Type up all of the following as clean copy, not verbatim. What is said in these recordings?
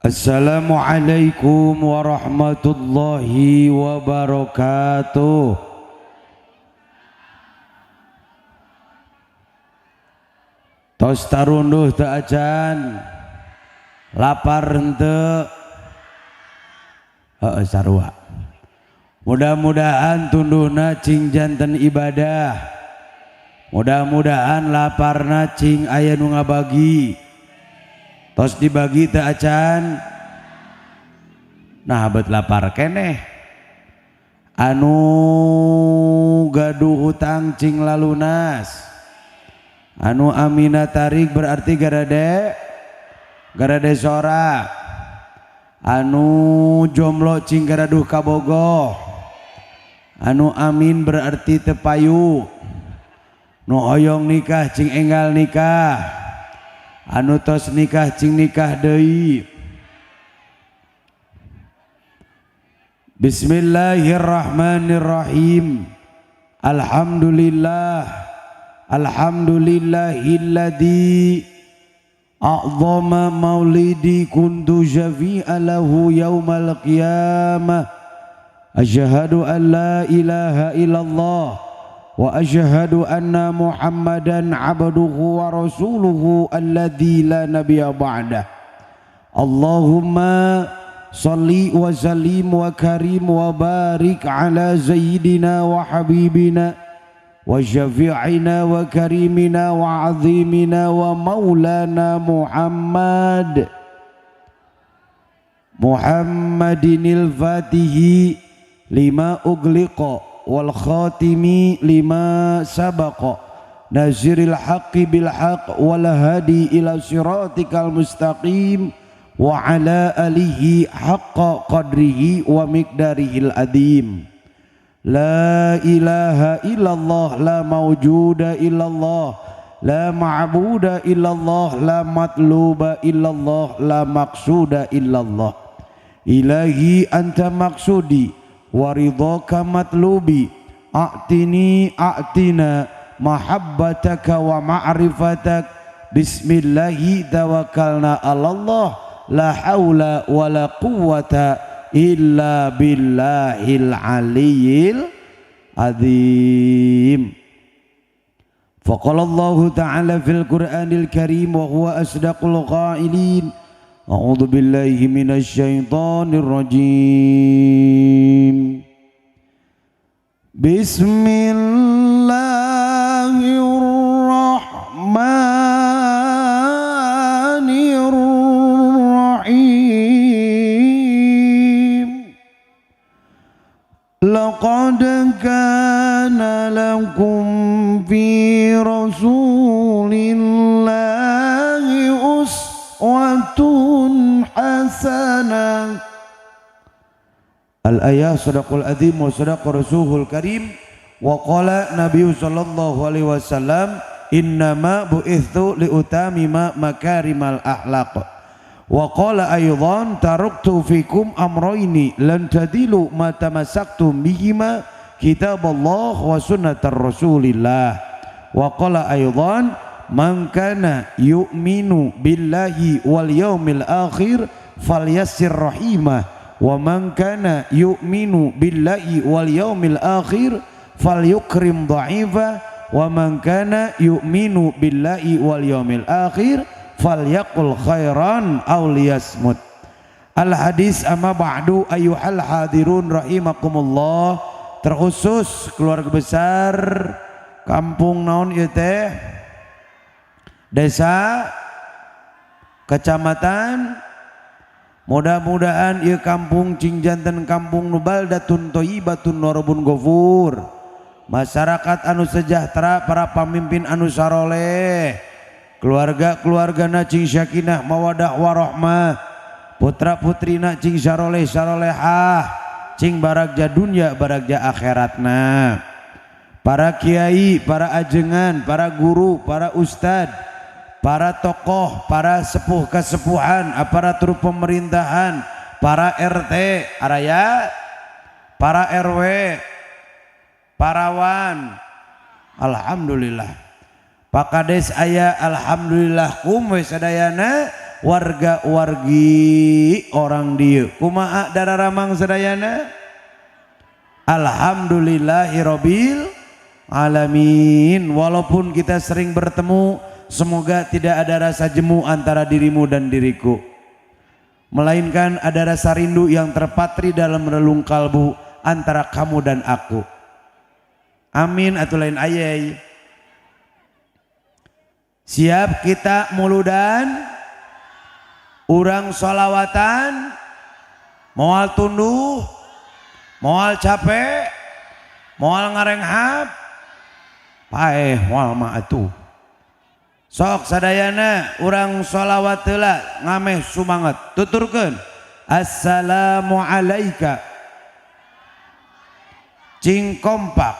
Assalamualaikum warahmatullahi wabarakatuh. Tos tarunduh teu acan, lapar henteu, heueuh sarua. Mudah-mudahan tunduhna cing janten ibadah. Mudah-mudahan laparna cing aya nu ngabagi. Tos dibagi teu acan. Nah bet lapar keneh. Anu gaduh hutang cing lalunas. Anu amina tarik berarti garade sora. Anu jomblo cing garaduh kabogoh. Anu amin berarti tepayu. Nu hoyong nikah cing enggal nikah. Anu tos nikah cing nikah deui. Bismillahirrahmanirrahim. Alhamdulillah. Alhamdulillahilladzi a'zama maulidi kuntu syafi'a lahu yaumal qiyamah. Asyhadu an la ilaha illallah wa asyhadu anna Muhammadan abduhu wa rasuluhu alladzi la nabiyya ba'dah. Allahumma salli wa sallim wa karim wa barik ala sayyidina wa habibina wa syafi'ina wa karimina wa azimina wa maulana Muhammad Muhammadinil fatihi lima ugliqa wal khatimi lima sabaqa naziril haqqi bil haqq wal hadi ila siratikal mustaqim wa ala alihi haqqa qadrihi wa miqdarihil adim. La ilaha illallah, la mawjuda illallah, la ma'buda illallah, la matluba illallah, la maqsuda illallah. Ilahi anta maqsudi wa ridhaka matlubi, a'tini a'tina mahabbataka wa ma'rifatak. Bismillahi tawakkalna 'alallah, la haula wa la quwwata illa billahil aliyyil azim. Faqala Allahu ta'ala fil Qur'anil Karim wa huwa asdaqul qailin. A'udzu billahi minasy syaithanir rajim. Bismillahirrahmanirrahim. Laqad kana lakum fi rasulillahi uswatun hasanah. Al-ayah sadaqul azim wa sadaqa rasulul karim. Wa qala Nabi sallallahu alaihi wasallam innama bu'ithu liutamima makarimal akhlaq. Wa qala aidan taraktu fikum amrayni lan tadilu ma tamassaktum bihima kitaballah wa sunnatar rasulillah. Wa qala aidan man kana yu'minu billahi wal yaumil akhir falyassir rahimah wa man kana yu'minu billahi wal yaumil akhir falyukrim dha'ifah wa man kana yu'minu billahi wal yaumil akhir falyaqul khairan aw liyasmut. Al hadis amma ba'du ayyuhal hadirun rahimakumullah. Terkhusus keluarga besar kampung naon ieu teh, desa, kecamatan. Mudah-mudahan ieu kampung cing janten kampung nu baldatun thayyibatun wa rabbun ghafur. Masyarakat anu sejahtera, para pamimpin anu saroleh, keluarga-keluargana cing sakinah mawadah warahmah, putra-putrina cing saroleh sarolehah, cing baragja dunya baragja akhiratna. Para kiai, para ajengan, para guru, para ustad, para tokoh, para sepuh kesepuhan, aparatur pemerintahan, para RT, araya, para RW, parawan. Alhamdulillah. Pak Kades aya alhamdulillah kum we sadayana. warga-wargi orang dieu. Kumaha dararamang sadayana? Alhamdulillahirabbil alamin. Walaupun kita sering bertemu, semoga tidak ada rasa jemu antara dirimu dan diriku, melainkan ada rasa rindu yang terpatri dalam relung kalbu antara kamu dan aku. Amin atau lain ayai. Siap kita muludan, urang solawatan, moal tunduh, moal capek, moal ngarenghap, paeh moal mah atuh. Sok sadayana urang solawat heula ngameh sumanget, tuturkeun assalamu alaika. Cing kompak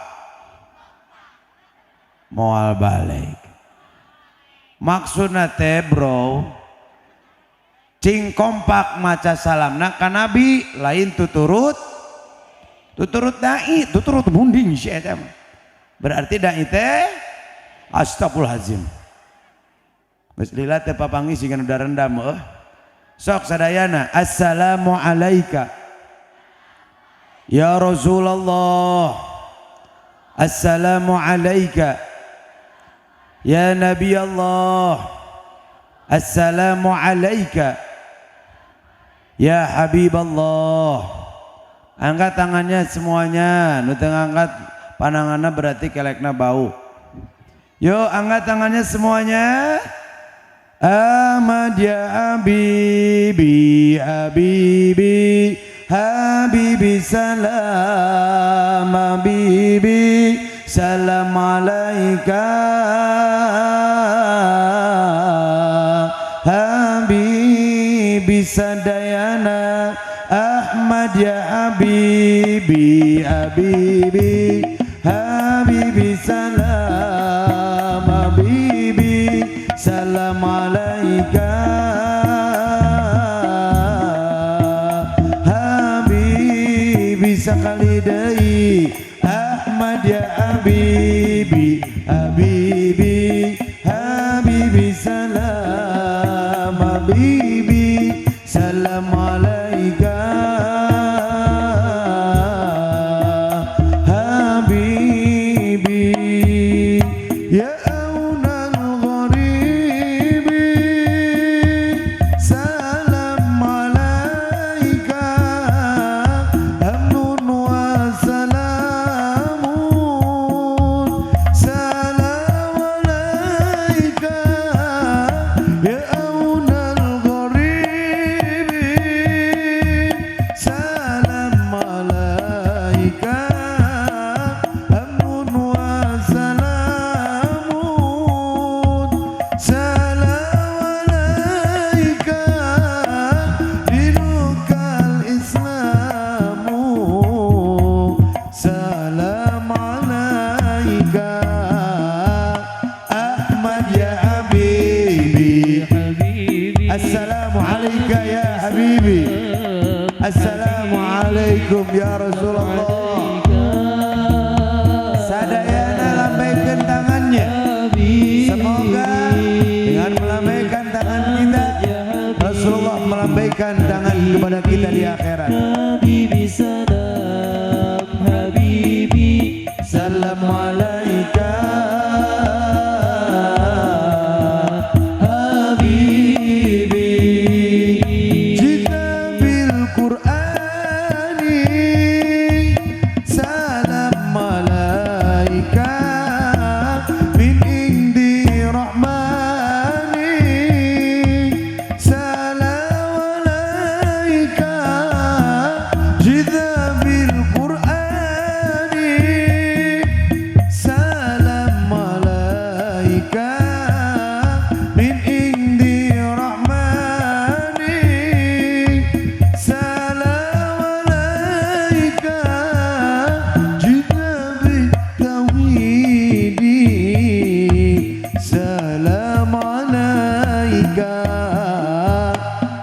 moal balik. Maksudna teh bro, cing kompak maca salamna ka nabi lain tuturut tuturut dai, tuturut munding si eta mah. Berarti dai teh astagfirullahalazim. Geus lila teh papanggih siga udah rendam eueuh. Sok sadayana assalamu alaika ya Rasulullah, assalamu alaika ya Nabi Allah, assalamu alaika ya Habib Allah. Angkat tangannya semuanya, nu teu ngangkat pananganna berarti kelekna bau. Yo angkat tangannya semuanya. Ahmad ya Habibi, Habibi, Habibi salam, Habibi salam alaika, Habibi sadayana. Ahmad ya Habibi, Habibi, Habibi salam, Habibi salam alaika, Habibi sakali deui. Ahmad ya Habibi, Habibi, Habibi salam, Habibi salam alaika, Habibi ya aunal gharibi, salam alaika, amnun wa salamun, salam alaika ya aunal gharibi, salam alaika, amnun wa salamun, salam alaika, dinukal islamu, salam alaika. Ahmad ya Habibi, assalamu alaika ya Habibi, assalamu alaikum ya Rasulullah. Sadayana lambaikan tangannya. Semoga dengan melambaikan tangan kita, Rasulullah melambaikan tangan kepada kita di akhirat. Habibi salam, Habibi salam alaika, Habibi. Jika bil Qur'ani, salam alaika, min indi rahmani, salam alaika, jika bil Qur'ani, salam alaika, min indi rahmani, salam alaika, jika bitauhidi, salam alaika.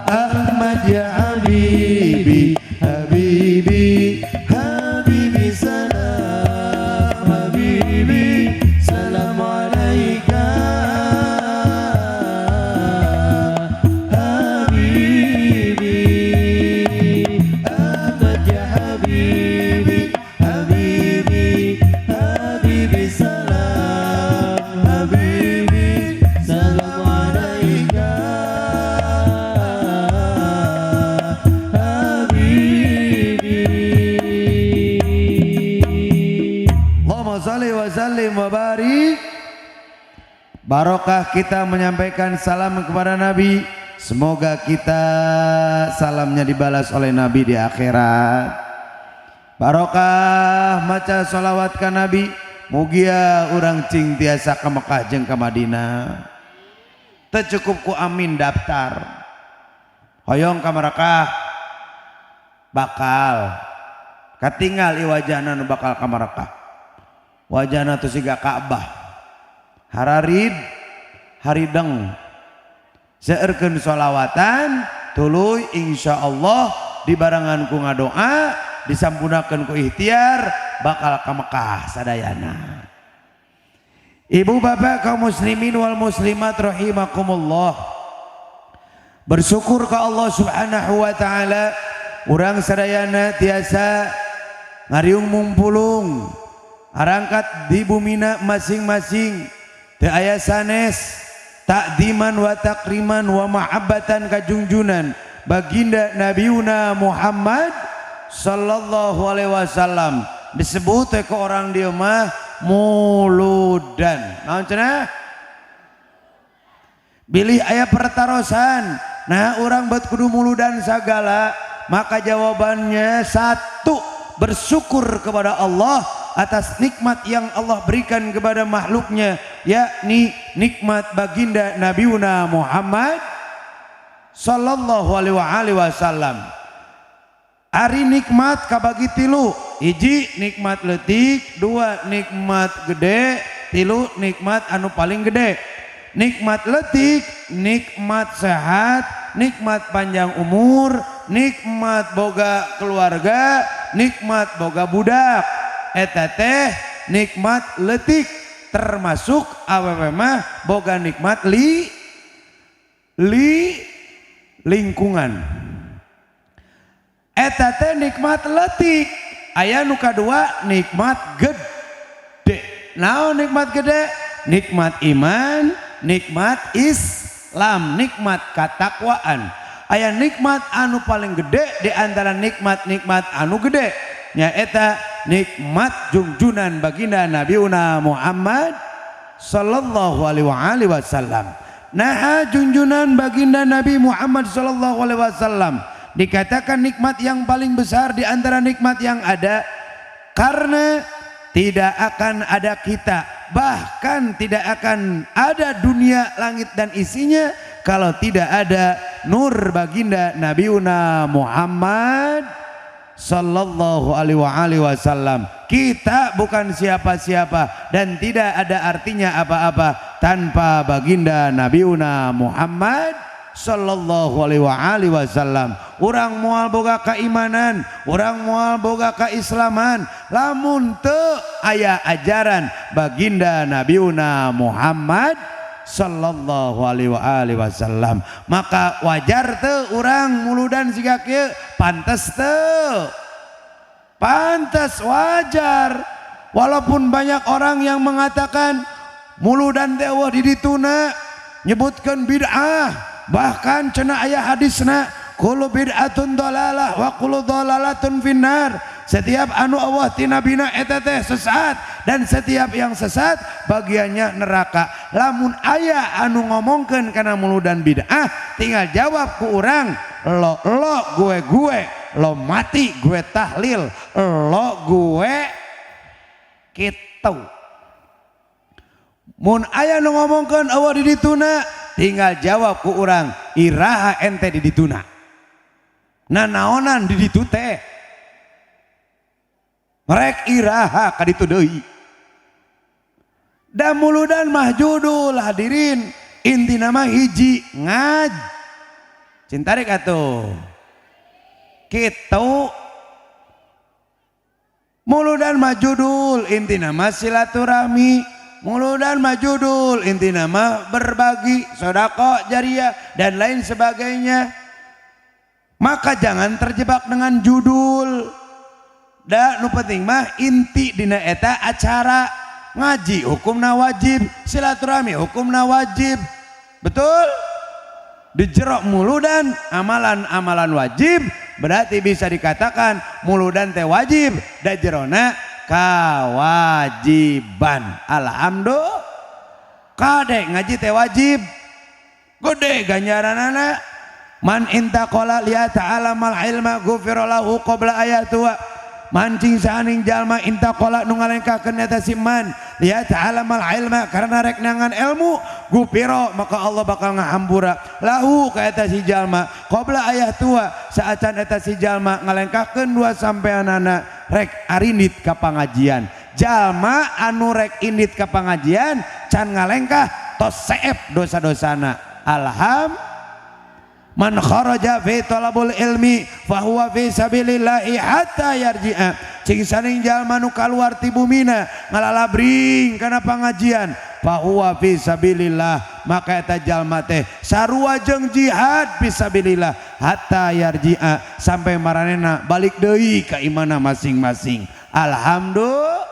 Ahmad ya Habibi, Habibi, Habibi salam, Habibi salam alaika, sallim wa barik. Barokah kita menyampaikan salam kepada Nabi, semoga kita salamnya dibalas oleh Nabi di akhirat. Barokah maca sholawat ka Nabi, mugia urang cing tiasa ka Mekah jeung ka Madinah. Teu cukup ku amin daftar. Hoyong ka Marekah bakal katinggal iwajahna nu bakal ka Marekah. Wajahna tu siga Ka'bah. Hararid harideng. Seueurkeun sholawatan tuluy insyaallah dibarengan ku ngadoa disampunakeun ku ikhtiar bakal ka Mekah sadayana. Ibu bapak kaum muslimin wal muslimat rahimakumullah. Bersyukur ke Allah Subhanahu wa taala urang sadayana tiasa ngariung mumpulung arangkat di bumina masing-masing teu aya sanes takdiman wa takriman wa mahabbatan kajungjunan baginda Nabiuna Muhammad sallallahu alaihi wasallam. Disebut ke orang dieu mah muludan. Naon cenah? Bilih aya pertarosan. Nah urang bet kudu muludan sagala, maka jawabannya satu, bersyukur kepada Allah atas nikmat yang Allah berikan kepada makhluknya, yakni nikmat baginda Nabiuna Muhammad sallallahu alaihi wasallam. Ari nikmat kabagi tilu, hiji nikmat leutik, dua nikmat gede, tilu nikmat anu paling gede. Nikmat leutik, nikmat sehat, nikmat panjang umur, nikmat boga keluarga, nikmat boga budak. Eta teh nikmat leutik, termasuk awewe mah boga nikmat li lingkungan. Eta teh nikmat leutik. Aya nu kadua nikmat gede. Naon nikmat gede? Nikmat iman, nikmat Islam, nikmat katakwaan. Aya nikmat anu paling gede di antara nikmat-nikmat anu gede nyaeta nikmat jungjunan baginda Nabiuna Muhammad sallallahu alaihi wasallam. Nah, junjunan baginda Nabi Muhammad sallallahu alaihi wasallam dikatakan nikmat yang paling besar di antara nikmat yang ada, karena tidak akan ada kita, bahkan tidak akan ada dunia, langit dan isinya kalau tidak ada nur baginda Nabiuna Muhammad sallallahu alaihi wasallam. Kita bukan siapa-siapa dan tidak ada artinya apa-apa tanpa baginda Nabiuna Muhammad sallallahu alaihi wasallam. Urang moal boga keimanan, urang moal boga keislaman lamun teu aya ajaran baginda Nabiuna Muhammad sallallahu alaihi wasallam. Maka wajar teu urang muludan siga kieu, pantes teu? Pantes, wajar. Walaupun banyak orang yang mengatakan muludan teh eueuh di dituna, nyebutkeun bid'ah, bahkan cenah aya hadisna kullu bid'atun dalalah wa kullu dalalatun finnar. Setiap anu Allah tinabina eta teh sesat, dan setiap yang sesat bagiannya neraka. Lamun aya anu ngomongkeun kana muludan bid'ah, tinggal jawab ku urang, lo lo gue gue, lo mati gue tahlil, lo gue kitu. Mun aya nu ngomongkeun eueuh di dituna, tinggal jawab ku urang, iraha ente di dituna, nanaonan di ditu teh, rek iraha ka ditu deui. Da muludan mah judul hadirin, intina mah hiji, ngaj. Cintarik atuh. Kitu. Muludan mah judul, intina mah silaturahmi. Muludan mah judul, intina mah berbagi, sedekah jariah dan lain sebagainya. Maka jangan terjebak dengan judul. Da nu penting mah inti dina eta acara ngaji hukumna wajib, silaturahmi hukumna wajib. Betul? Di jerok muludan amalan-amalan wajib, berarti bisa dikatakan muludan teh wajib da jerona Kewajiban. Alhamdulillah. Kade ngaji teh wajib. Gede ganjaranana. Man intaqala liya ta'alamal ilma ghufira lahu qabla ayatua. Mancing saning jalma intaqala nu ngalengkahkeun eta si man liya ta'alamal ilma karena rek nangan ilmu gufira maka Allah bakal ngahampura lahu ka eta si jalma qabla ayah tua saacan eta si jalma ngalengkahkeun dua sampeanana rek arindit ka pangajian. Jalma anu rek indit ka pangajian can ngalengkah tos seep dosa-dosana. Alhamdulillah. Man kharaja fi talabul ilmi fahuwa fi sabilillahi hatta yarji'a. Cing saning jalma nu kaluar ti bumina ngalalabring kana pangajian fahuwa fi sabilillah maka eta jalma teh sarua jeung jihad fi sabilillah hatta yarji'a sampai maranehna balik deui ka imana masing-masing. Alhamdulillah.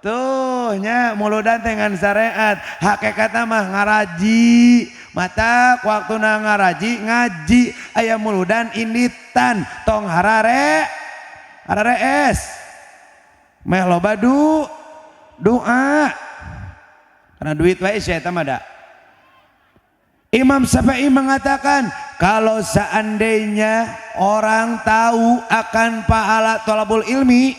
Tuh nya muludan teh ngan syariat hakikatna mah ngaraji. Mata waktuna ngaraji ngaji aya muludan inditan tong harare hararees meh loba doa karena duit wae sia eta mah da. Imam Syafi'i mengatakan kalau seandainya orang tahu akan pahala thalabul ilmi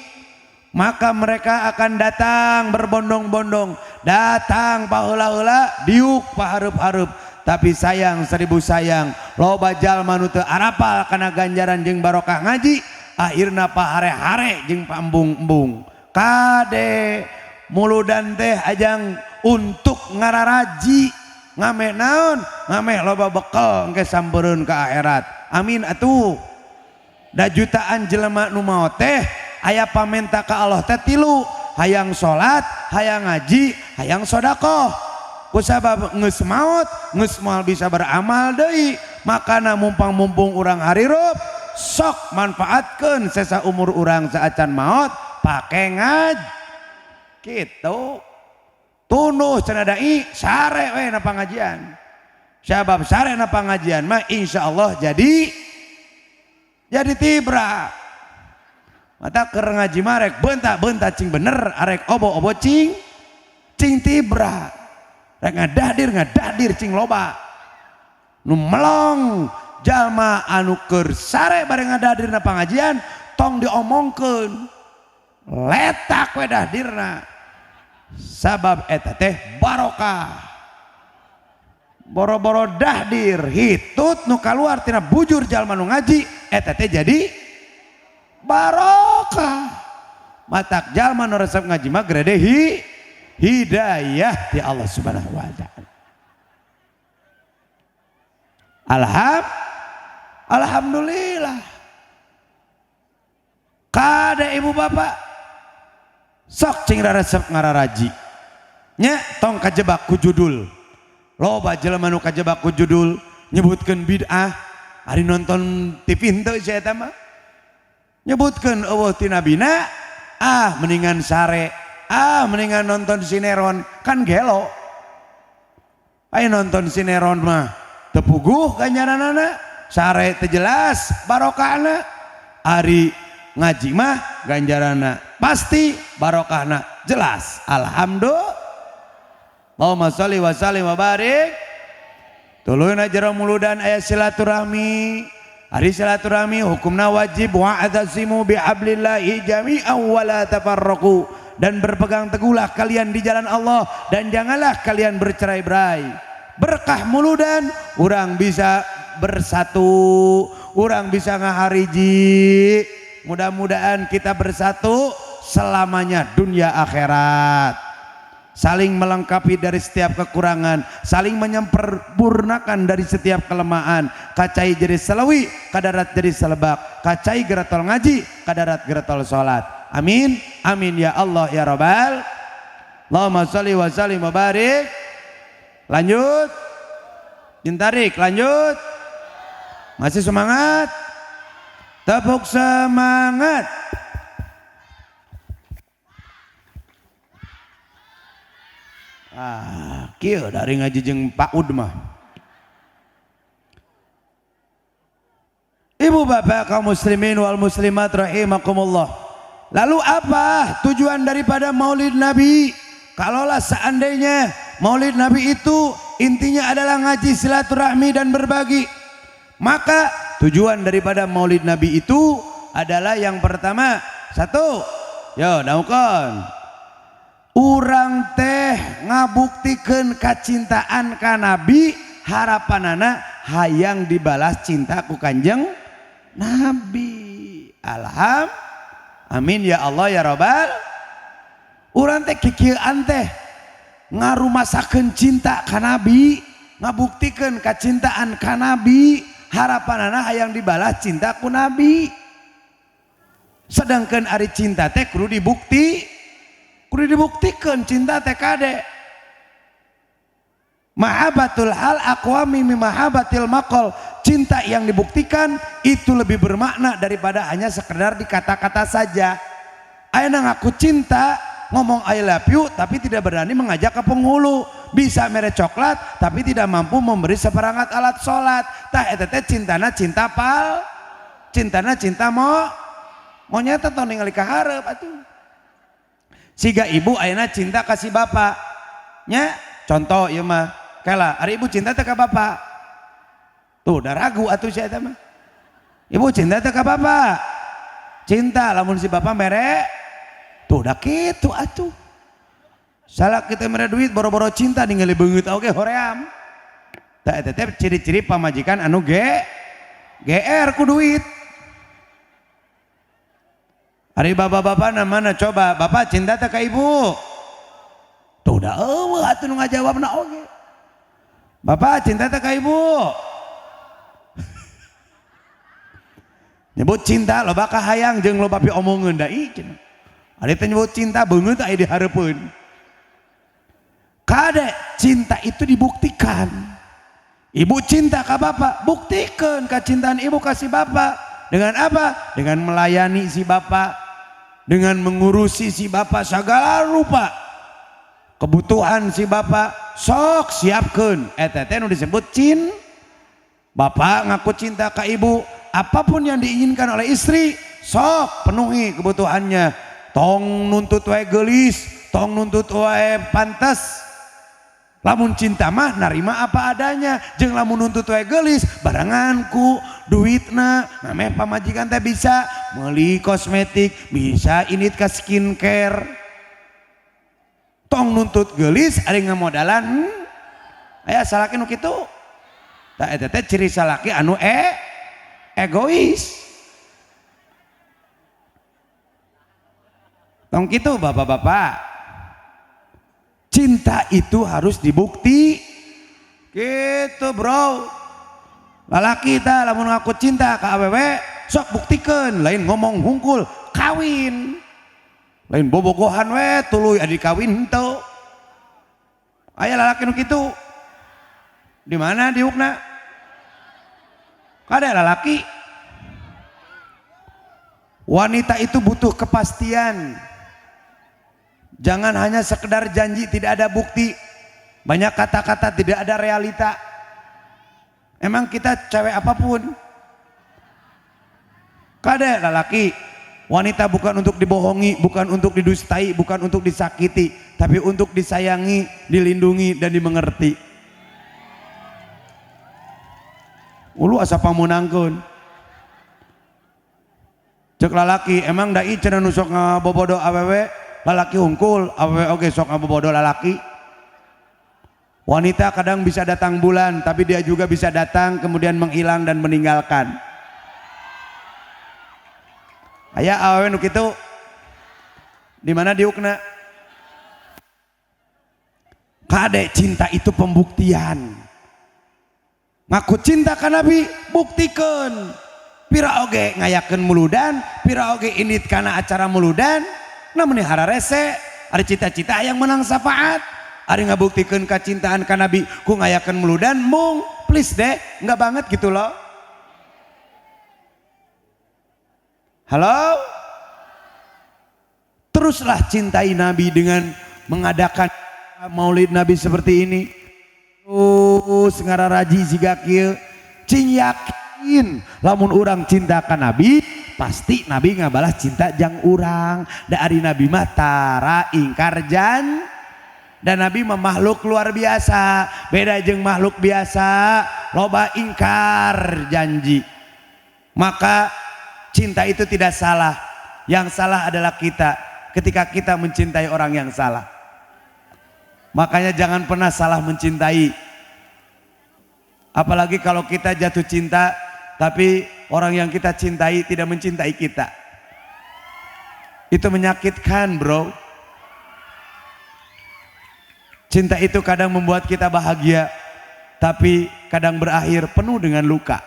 maka mereka akan datang berbondong-bondong, datang paheula-heula diuk pahareup-hareup. Tapi sayang seribu sayang loba jalma nu teu arapal kana ganjaran jeung barokah ngaji akhirna pahare-hare jeung pambung-embung. Kade muludan teh ajang untuk ngararaji ngameh naon ngameh loba bekel engke sampereun ka akhirat. Amin atuh. Da jutaan jelema nu maot teh aya pamenta ka Allah teh tilu, hayang salat, hayang ngaji, hayang sedekah. Kusabab geus maot, geus moal bisa beramal deui, makana mumpang-mumpung urang harirup, sok manfaatkeun sesa umur urang saacan maot, pake ngaji. Kitu. Tunuh cenah dai sare we na pangajian. Sabab sare na pangajian mah insyaallah jadi tibra. Mata keur ngaji mah rek bentak-bentak cing bener, arek obo-obo cing cing tibra. Rek ngadadir cing loba. Nu melong jalma anu keur sare bareng ngadadir na pangajian tong diomongkeun. Letak we dahdirna. Sabab eta teh barokah. Boro-boro dahdir hitut nu kaluar tina bujur jalma nu ngaji eta teh jadi barokah. Matak jalma nu resep ngaji mah grede hidayah di Allah Subhanahu wa taala. Alhamdulillah. Kade ibu bapak sok cing resep ngararaji nya tong kajebak ku judul. Loba jelema nu kajebak ku judul nyebutkeun bid'ah ari nonton TV henteu sia eta mah. Nyebutkeun eueuh ti nabina, ah mendingan sare, ah mendingan nonton sineron, kan gelo. Ayo nonton sineron mah teu puguh ganjaranana, sare teu jelas barokahna. Ari ngaji mah ganjaranna pasti, barokahna jelas. Alhamdulillah. Allahumma sholli wa sallim wa barik. Tuluyna jero muludan aya silaturahmi. Ari silaturahmi hukumna wajib, wa'tasimu bihablillahi jami'an wa la tafarraqu, dan berpegang teguhlah kalian di jalan Allah dan janganlah kalian bercerai-berai. Berkah muludan urang bisa bersatu, urang bisa ngahariji. Mudah-mudahan kita bersatu selamanya dunia akhirat. Saling melengkapi dari setiap kekurangan, saling menyempurnakan dari setiap kelemahan. Kacai jadi selewi, kadarat jadi selebak. Kacai geretol ngaji, kadarat geretol sholat. Amin, amin ya Allah ya Rabbal. Allahumma sholli wa sallim wa barik. Lanjut, Jintarik, lanjut. Masih semangat? Tepuk semangat. Ah, kieu dari ngaji jeung Pak Ud mah. Ibu bapak kaum muslimin wal muslimat rahimakumullah. Lalu apa tujuan daripada Maulid Nabi? Kalaulah seandainya Maulid Nabi itu intinya adalah ngaji, silaturahmi dan berbagi, maka tujuan daripada Maulid Nabi itu adalah yang pertama, satu, yo daukon, urang teh ngabuktikeun kacintaan ka Nabi, harapanana hayang dibalas cinta ku Kanjeng Nabi. Alham, amin ya Allah ya Robbal. Urang teh kikieuan teh ngarumasakeun cinta ka Nabi, ngabuktikeun kacintaan ka Nabi, harapanana hayang dibalas cinta ku Nabi. Sedangkan ari cinta teh kudu dibukti, kudu dibuktikeun cinta teh kade. Mahabbatul hal aqwami mi mahabbatil maqal. Cinta yang dibuktikan itu lebih bermakna daripada hanya sekedar di kata-kata saja. Ayeuna ngaku cinta, ngomong I love you tapi tidak berani mengajak ke penghulu, bisa mere coklat tapi tidak mampu memberi seperangkat alat sholat. Tah eta teh cintana cinta pal, cintana cinta mo monyet atau ningali ka hareup atuh. Siga ibu ayeuna cinta ka si bapak nya, contoh ieu mah kela ari ibu cinta teh ka bapak, tuh udah ragu atuh si eta mah. Ibu cinta teh ka bapak, cinta lamun si bapak mere, tuh udah kitu atuh. Salah kita mere duit boro-boro cinta ningali beungeut oge hoream. Tah eta teh ciri-ciri pamajikan anu GR ku duit. Ari bapak-bapak mana coba, bapak cinta teh ka ibu? Tuh udah eueuh atuh nu ngajawabna oge. Bapak cinta teh ka ibu? Nyebut cinta loba kahayang jeung loba piomongeun da ieu cenah. Ari teh nyebut cinta beungeut aya dihareupeun. Kade cinta itu dibuktikan. Ibu cinta ka bapak, buktikeun kacintaan ibu ka si bapak. Dengan apa? Dengan melayani si bapak, dengan mengurusi si bapak segala rupa kebutuhan si bapak, sok siapkeun. Eta teh nu disebut cin. Bapak ngaku cinta ka ibu, apapun yang diinginkan oleh istri, sok penuhi kebutuhannya. Tong nuntut wae geulis, tong nuntut wae pantes. Lamun cinta mah narima apa adanya, jeung lamun nuntut wae geulis barenganku duitna, nameh pamajikan teh bisa meuli kosmetik, bisa init ka skincare. Tong nuntut geulis ari ngamodalan, aya salaki nu kitu. Tah eta teh ciri salaki anu egois. Tong kitu bapak-bapak. Cinta itu harus dibukti. Gitu bro. Lalaki tah lamun ngaku cinta ka awewe sok buktikeun, lain ngomong hungkul kawin. Lain bobogohan we tuluy adi kawin henteu. Aya lalaki nu kitu. Di mana diukna? Kada lalaki. Wanita itu butuh kepastian. Jangan hanya sekedar janji, tidak ada bukti. Banyak kata-kata, tidak ada realita. Emang kita cewek apapun. Kade lalaki, wanita bukan untuk dibohongi, bukan untuk didustai, bukan untuk disakiti, tapi untuk disayangi, dilindungi, dan dimengerti. Ulu asa pamunangkeun. Cek lalaki, emang dai cenah nu sok ngabobodo awewe? Lalaki hungkul, awewe oge sok ngabobodo lalaki. Wanita kadang bisa datang bulan, tapi dia juga bisa datang kemudian menghilang dan meninggalkan. Aya awewe nu kitu. Di mana diukna? Kade cinta itu pembuktian. Ngaku cinta ka Nabi, buktikeun. Pira oge ngayakeun muludan, pira oge indit kana acara muludan, namun hararese, ada cita-cita yang menang syafaat, ada ngabuktikeun kacintaan ka Nabi ku ngayakeun muludan, mung please deh, enggak banget gitu loh. Halo? Teruslah cintai Nabi dengan mengadakan maulid Nabi seperti ini. Terus ngararaji siga kieu, cing yakin lamun urang cinta ka Nabi pasti Nabi ngabalas cinta jang urang. Da ari Nabi mah tara ingkar jan. Dan Nabi mah makhluk luar biasa, beda jeung makhluk biasa, loba ingkar janji. Maka cinta itu tidak salah. Yang salah adalah kita ketika kita mencintai orang yang salah. Makanya jangan pernah salah mencintai. Apalagi kalau kita jatuh cinta tapi orang yang kita cintai tidak mencintai kita. Itu menyakitkan, bro. Cinta itu kadang membuat kita bahagia, tapi kadang berakhir penuh dengan luka.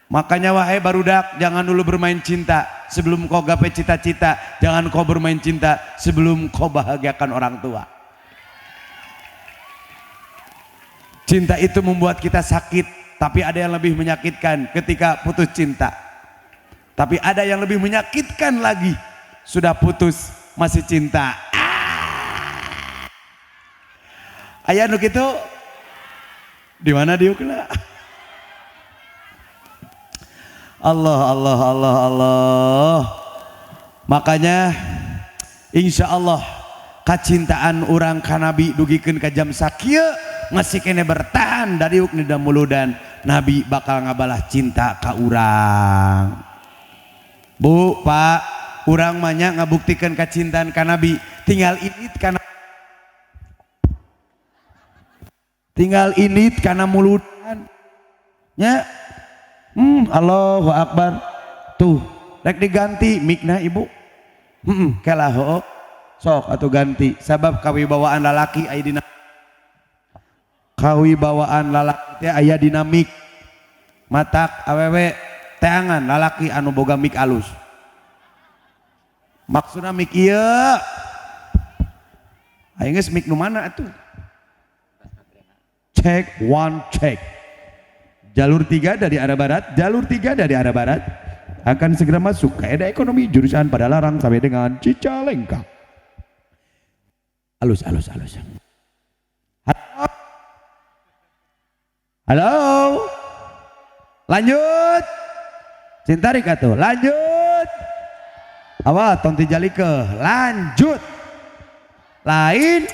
Makanya wahai barudak, jangan dulu bermain cinta sebelum kau gapai cita-cita. Jangan kau bermain cinta sebelum kau bahagiakan orang tua. Cinta itu membuat kita sakit, tapi ada yang lebih menyakitkan ketika putus cinta. Tapi ada yang lebih menyakitkan lagi, sudah putus masih cinta. Aya nu kitu? Di mana diukna? Allah Allah Allah Allah. Makanya insya Allah kacintaan urang ka Nabi dugikeun ka jam sakieu masih kene bertahan dari uknida muludan, Nabi bakal ngabalah cinta ka urang. Bu, Pak, urang mah ngabuktikeun kacintaan ka Nabi, tinggal init kana, tinggal init kana muludan. Nya. Allahu Akbar. Tuh, rek diganti mikna ibu. Kela hoo. Sok atuh ganti sabab kawibawaan lalaki aya dina, kawibawaan lalaki teh aya dinamik. Matak awewe teangan lalaki anu boga mik alus. Maksudna mik ieu. Aing geus mik nu mana atuh? Cek one check. Jalur 3 dari arah barat, jalur 3 dari arah barat akan segera masuk ke kaedah ekonomi jurusan Padalarang sampai dengan Cicalengka. Alus, alus, alus. Halo. Halo. Lanjut. Cintarik atuh. Lanjut. Awa tonti jalike. Lanjut. Lain.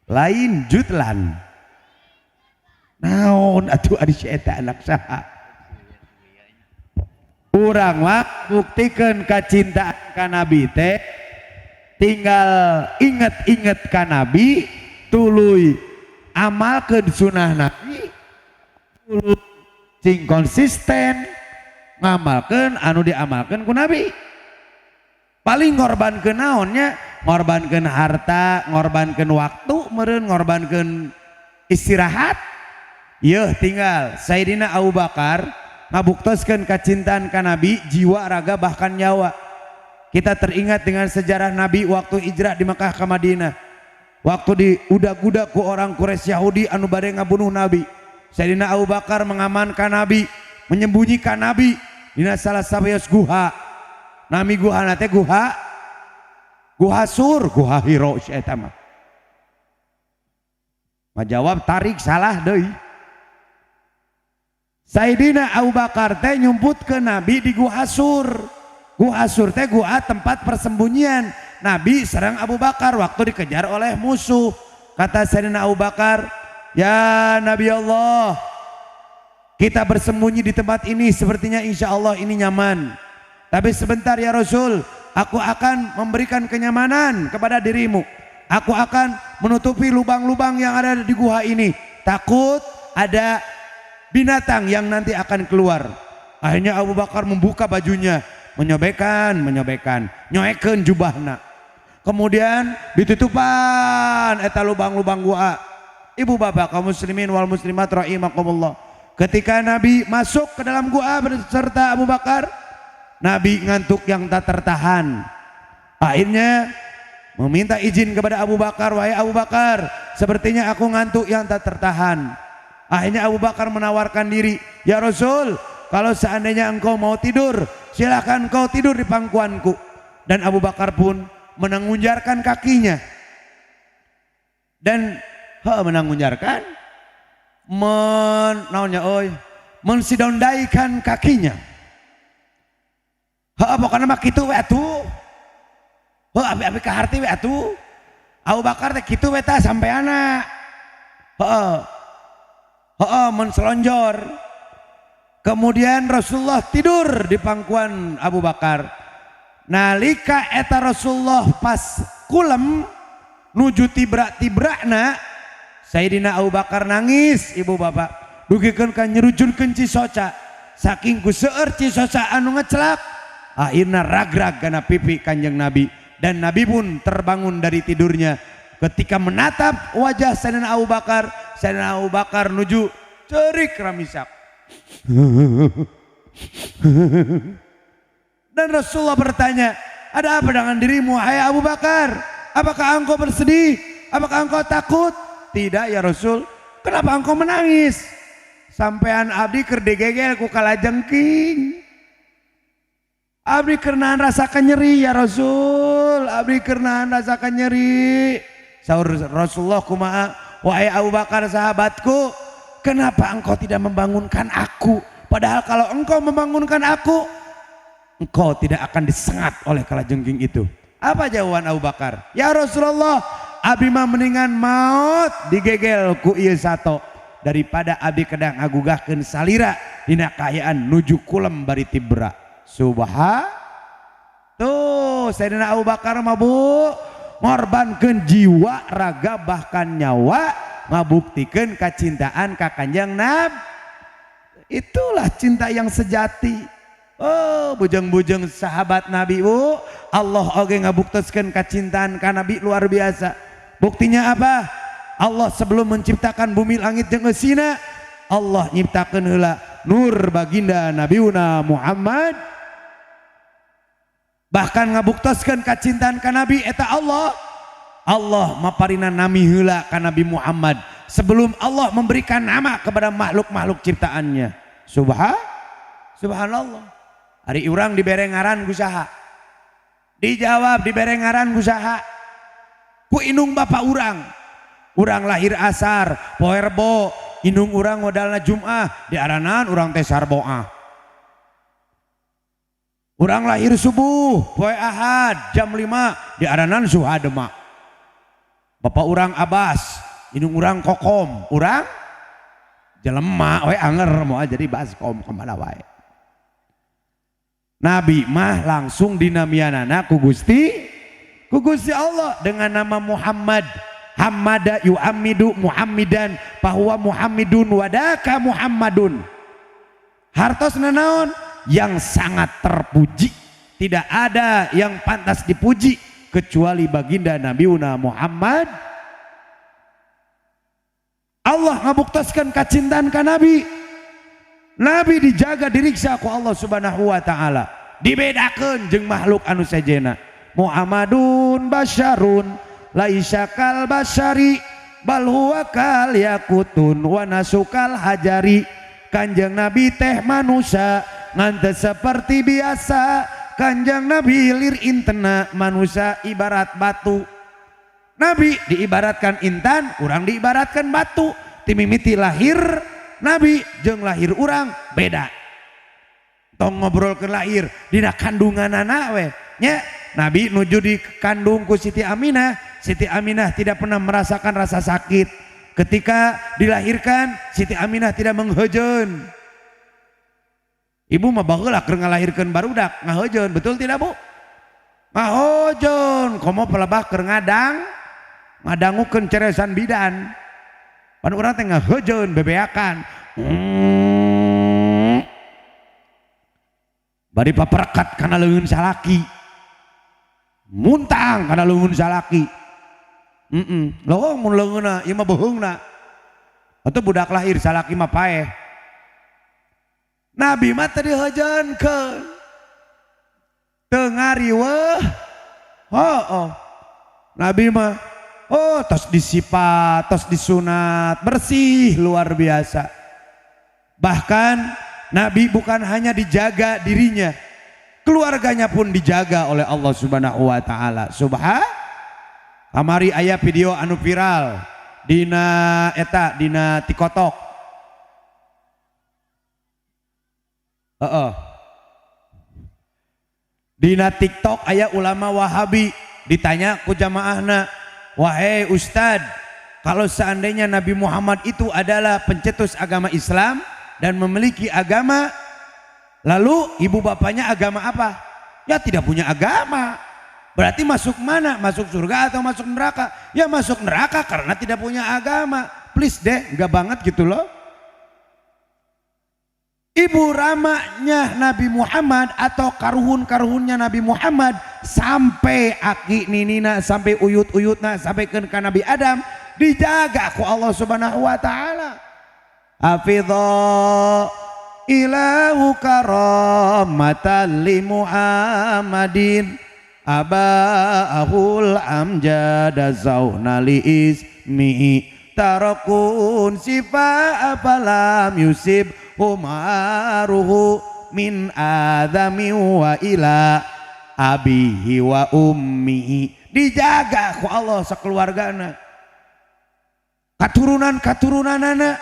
Lain jutlan. Naon atuh ari si eta anak saha? Urang mah buktikeun kacintaan ka Nabi teh tinggal inget-inget ka Nabi, tuluy amalkeun sunah Nabi, tuluy cing konsisten ngamalkeun anu diamalkeun ku Nabi. Paling ngorbankeun naonnya? Ngorbankeun harta, ngorbankeun waktu, meureun ngorbankeun istirahat. Yeuh tinggal Sayyidina Abu Bakar ngabuktoskeun kacintaan ka Nabi, jiwa, raga, bahkan nyawa. Kita teringat dengan sejarah Nabi waktu hijrah di Mekah ke Madinah. Waktu diudag-udag ku orang Quraisy Yahudi anu bade ngabunuh Nabi. Sayyidina Abu Bakar mengamankan Nabi, menyembunyikan Nabi dina salah sawios guha. Nami guha teh guha Guha Sur, guha Hiro si eta mah. Majawab tarik salah deui. Sayyidina Abu Bakar teh nyumputkeun Nabi di Guha Sur. Guha Sur teh guha tempat persembunyian. Nabi serang Abu Bakar waktu dikejar oleh musuh. Kata Sayyidina Abu Bakar, "Ya Nabi Allah, kita bersembunyi di tempat ini sepertinya insya Allah ini nyaman. Tapi sebentar ya Rasul, aku akan memberikan kenyamanan kepada dirimu. Aku akan menutupi lubang-lubang yang ada di guha ini. Takut ada binatang yang nanti akan keluar." Akhirnya Abu Bakar membuka bajunya, menyobekan, menyobekan, nyoekeun jubahna. Kemudian ditutupan eta lubang-lubang gua. Ibu bapak kaum muslimin wal muslimat rahimakumullah. Ketika Nabi masuk ke dalam gua beserta Abu Bakar, Nabi ngantuk yang tak tertahan. Akhirnya meminta izin kepada Abu Bakar, "Wahai Abu Bakar, sepertinya aku ngantuk yang tak tertahan." Akhirnya Abu Bakar menawarkan diri, "Ya Rasul, kalau seandainya engkau mau tidur, silakan engkau tidur di pangkuanku." Dan Abu Bakar pun menengunjarkan kakinya. Dan Heuh menang ngunjarkan. Men naonnya euy? Mensidondaikan kakinya. Heuh pokona mah kitu we atuh. Heuh abi-abi kaharti we atuh. Abu Bakar teh kitu we tah sampeana. Heeh. Heeh menselonjor. Kemudian Rasulullah tidur di pangkuan Abu Bakar. Nalika eta Rasulullah pas kulem nuju tibra-tibrakna, Sayyidina Abu Bakar nangis ibu bapak. Dugikeun ka nyerujunkeun cisoca. Saking ku seueur cisoca anu ngecelak, akhirna ragrag kana pipi Kanjeng Nabi. Dan Nabi pun terbangun dari tidurnya. Ketika menatap wajah Sayyidina Abu Bakar, Sayyidina Abu Bakar nuju cerik ramisak. Dan Rasulullah bertanya, ada apa dengan dirimu hai Abu Bakar? Apakah engkau bersedih? Apakah engkau takut? Tidak ya Rasul. Kenapa engkau menangis? Sampean abdi keur digegel ku kalajengking. Abdi keur rasakan nyeri ya Rasul. Abdi keur rasakan nyeri. Saur Rasulullah kumaha? Wahai Abu Bakar sahabatku, kenapa engkau tidak membangunkan aku? Padahal kalau engkau membangunkan aku, engkau tidak akan disengat oleh kalajengking itu. Apa jawaban Abu Bakar? Ya Rasulullah, abi mah mendingan maut digegel ku ieu sato daripada abi kedang ngagugahkeun salira dina kaayaan nuju kulem bari tibra. Subhan. Tuh Sayyidina Abu Bakar mah bu ngorbankeun jiwa, raga bahkan nyawa ngabuktikeun kacintaan ka Kanjeng Nabi. Itulah cinta yang sejati. Oh, bujeng-bujeng sahabat Nabi bu, Allah oge ngabuktoskeun kacintaan ka Nabi luar biasa. Buktinya apa? Allah sebelum menciptakan bumi langit jeung eusina, Allah nyiptakeun heula nur baginda Nabiuna Muhammad. Bahkan ngabuktoskeun kacintaan ka Nabi eta Allah. Allah maparina nami heula ka Nabi Muhammad sebelum Allah memberikan nama kepada makhluk-makhluk ciptaannya. Subhanallah. Ari urang dibere ngaran ku saha? Dijawab dibere ngaran ku saha? Ku indung bapak urang. Urang lahir asar, poe Rebo, indung urang modalna Jum'ah, diaranan urang teh Sarboah. Urang lahir subuh, poe Ahad jam 5, diaranan Suhadema. Bapak urang Abbas, indung urang Kokom, urang jelema we anger moal jadi baskom kemana wae. Nabi mah langsung dinamianana ku Gusti Allah dengan nama Muhammad. Hamada yu'amidu Muhammidan bahwa Muhammidun wadaka Muhammadun. Hartos nanaon yang sangat terpuji, tidak ada yang pantas dipuji kecuali baginda Nabiuna Muhammad. Allah ngabuktoskeun kacintaan ka Nabi. Nabi dijaga diriksa ku Allah Subhanahu wa taala. Dibedakeun jeung makhluk anu sejenna. Muhammadun basyarun laisa kal basyari bal huwa kal yakutun wa nasukal hajari. Kanjeng Nabi teh manusia ngan teu seperti biasa. Kanjeng Nabi lir intena manusia ibarat batu. Nabi diibaratkan intan, urang diibaratkan batu. Timimiti lahir Nabi jeung lahir urang beda. Tong ngobrol ke lahir dina kandunganana we nya. Nabi nuju dikandung ku Siti Aminah. Siti Aminah tidak pernah merasakan rasa sakit. Ketika dilahirkan Siti Aminah tidak menghejeun. Ibu mah baheula keur ngalahirkeun barudak ngahejeun, betul tidak bu? Ngahejeun, komo pelebah keur ngadangukeun ceresan bidan. Pan urang teh ngahejeun bebeakan. Bari paperekat kana leungeun salaki. Muntang kana leungeun salaki. Lho mun leungeunna ieu mah beuheungna. Atuh budak lahir salaki mah paeh. Nabi mah teu dihejeunkeun. Teu ngariweuh. Heuh. Nabi mah oh tos disipat, tos disunat, bersih luar biasa. Bahkan Nabi bukan hanya dijaga dirinya, keluarganya pun dijaga oleh Allah Subhanahu wa taala. Subhan. Kamari aya video anu viral. Dina eta dina tikotok. Heeh. Dina TikTok aya ulama Wahabi ditanya ku jamaahna, "Wahai ustad, kalau seandainya Nabi Muhammad itu adalah pencetus agama Islam dan memiliki agama, lalu ibu bapaknya agama apa?" Ya tidak punya agama. Berarti masuk mana? Masuk surga atau masuk neraka? Ya masuk neraka karena tidak punya agama. Please deh, enggak banget gitu loh. Ibu ramanya Nabi Muhammad atau karuhun-karuhunnya Nabi Muhammad sampai aki ninina, sampai uyut-uyutna, sampai ke Nabi Adam dijaga ku Allah Subhanahu wa taala. Hafidha ilahu karamatan li Muhammadin abaahul amjada zauna li ismihi tarakun sifa afalam yusib umaruhu min adami wa ila abihi wa ummihi. Dijaga ku Allah sakeluargana, katurunan-katurunanana.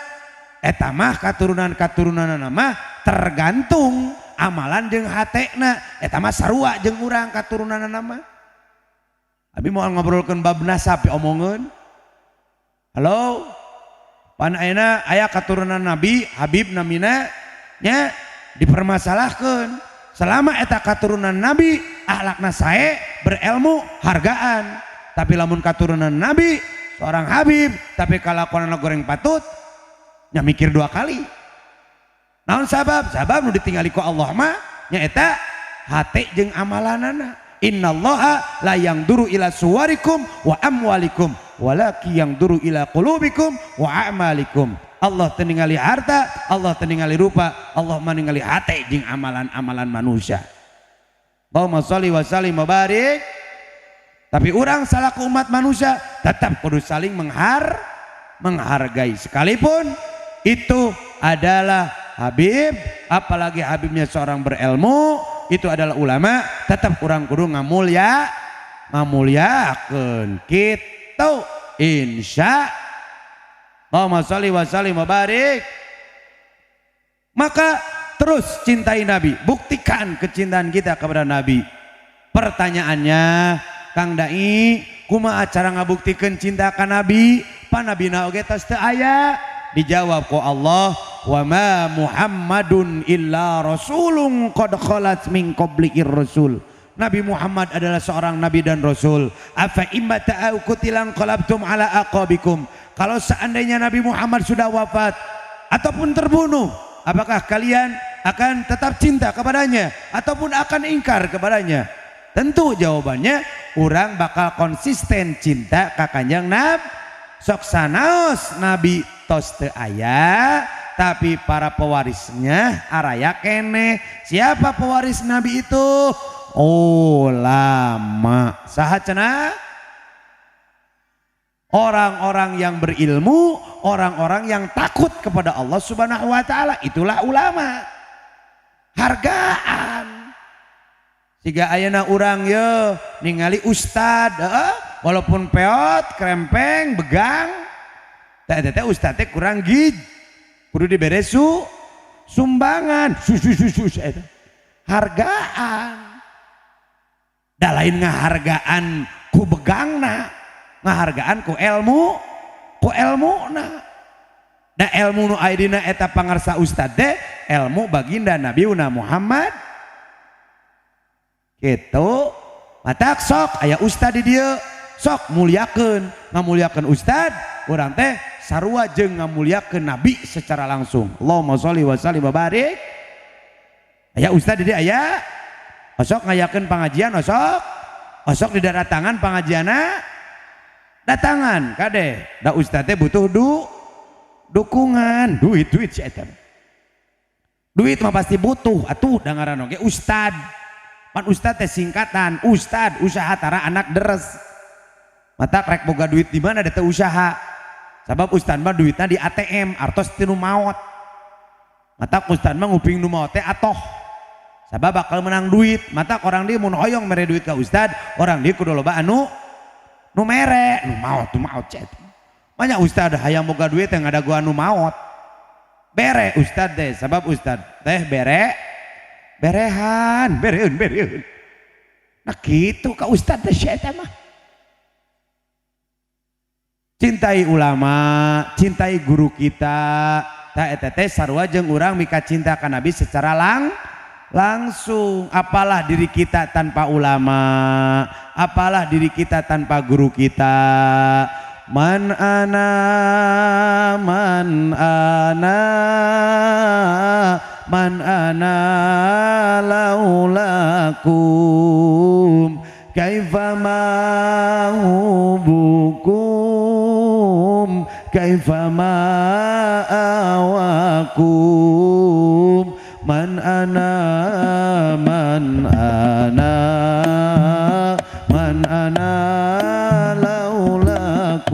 Eta mah katurunan-katurunanana mah tergantung amalan jeung hatena. Eta mah sarua jeung urang katurunanana mah. Abi moal ngobrolkeun bab nasab omongeun. Halo, pan ayeuna aya katurunan Nabi Habib namina nya dipermasalahkeun. Selama eta katurunan Nabi akhlakna sae, berilmu, hargaan. Tapi lamun katurunan Nabi seorang Habib tapi kalakuanna goreng patut, nya mikir dua kali. Naon sabab? Sabab nu ditingali ku Allah mah nyaeta hate jeung amalanana. Innallaha la yangduru ila suwarikum wa amwalikum walaki yangduru ila qulubikum wa a'malikum. Allah teu ningali harta, Allah teu ningali rupa, Allah mah ningali hate jeung amalan-amalan manusia. Allahumma sholli wa sallim wa barik. Tapi urang salaku umat manusia tetap kudu saling menghargai sekalipun itu adalah Habib, apalagi Habibnya seorang berilmu, itu adalah ulama, tetap kurang kudu ngamuliakeun kitu. Insya Allahumma sholli wa sallim wa barik. Maka terus cintai Nabi, buktikan kecintaan kita kepada Nabi. Pertanyaannya, Kang Dai, kumaha cara ngabuktikeun cinta ka Nabi? Pan nabina oge tos teu aya. Dijawab ku Allah, wa ma Muhammadun illa rasulun qad khalat min qablihir rasul. Nabi Muhammad adalah seorang nabi dan rasul. Afa imma ta'au qutilan qalabtum ala aqabikum. Kalau seandainya Nabi Muhammad sudah wafat ataupun terbunuh, apakah kalian akan tetap cinta kepadanya ataupun akan ingkar kepadanya? Tentu jawabannya orang bakal konsisten cinta ka Kanjeng Nabi. Sok sanaos Nabi tos teu aya, tapi para pewarisnya araya keneh. Siapa pewaris Nabi itu? Ulama. Saha cenah? Orang-orang yang berilmu, orang-orang yang takut kepada Allah Subhanahu wa taala, itulah ulama. Hargaan. Siga ayeuna urang ye ningali ustad, walaupun peot, krempeng, begang, teh ustad teh kurang gig, kudu dibere sumbangan, sus eta. Hargaan. Da lain ngahargaan ku begangna, ngahargaan ku ilmu, ku elmuna. Da ilmu nu aya dina eta pangarsa ustad teh ilmu baginda Nabi Muhammad. Gitu. Matak sok aya ustad di dieu, sok muliakeun, ngamuliakeun ustad, urang teh sarua jeung ngamuliakeun nabi secara langsung. Allahumma sholli wa sallim wa barik. Aya ustad di dieu aya. Osok ngayakeun pangajian osok, osok di daratangan pangajianna datangan kade. Da ustad teh butuh dukungan, duit si eta. Duit mah pasti butuh atuh da ngaran oge ustad. Pan ustad teh singkatan, ustad usaha tara anak deres. Mata rek boga duit di mana da teu usaha. Sabab ustad mah duitna di ATM, artos ti nu maot. Mata ustad mah nguping nu maot teh atoh. Sabab bakal menang duit. Mata orang dia mun hoyong mere duit ka ustad, orang dia kudu loba anu nu mere, nu maot cet. Banyak ustad hayang boga duit yang ada gua anu maot. Bere ustad teh, sabab ustad teh bere berehan, bereun bereun. Nah gitu ka ustad teh sia eta mah. Cintai ulama, cintai guru kita. Tah eta teh sarua jeung urang mika cinta ka Nabi secara langsung. Apalah diri kita tanpa ulama, apalah diri kita tanpa guru kita. Man ana, man ana, man ana laulakum, kaifa ma hubukum, kaifa ma awakum. Man ana, man ana, man ana laulakum,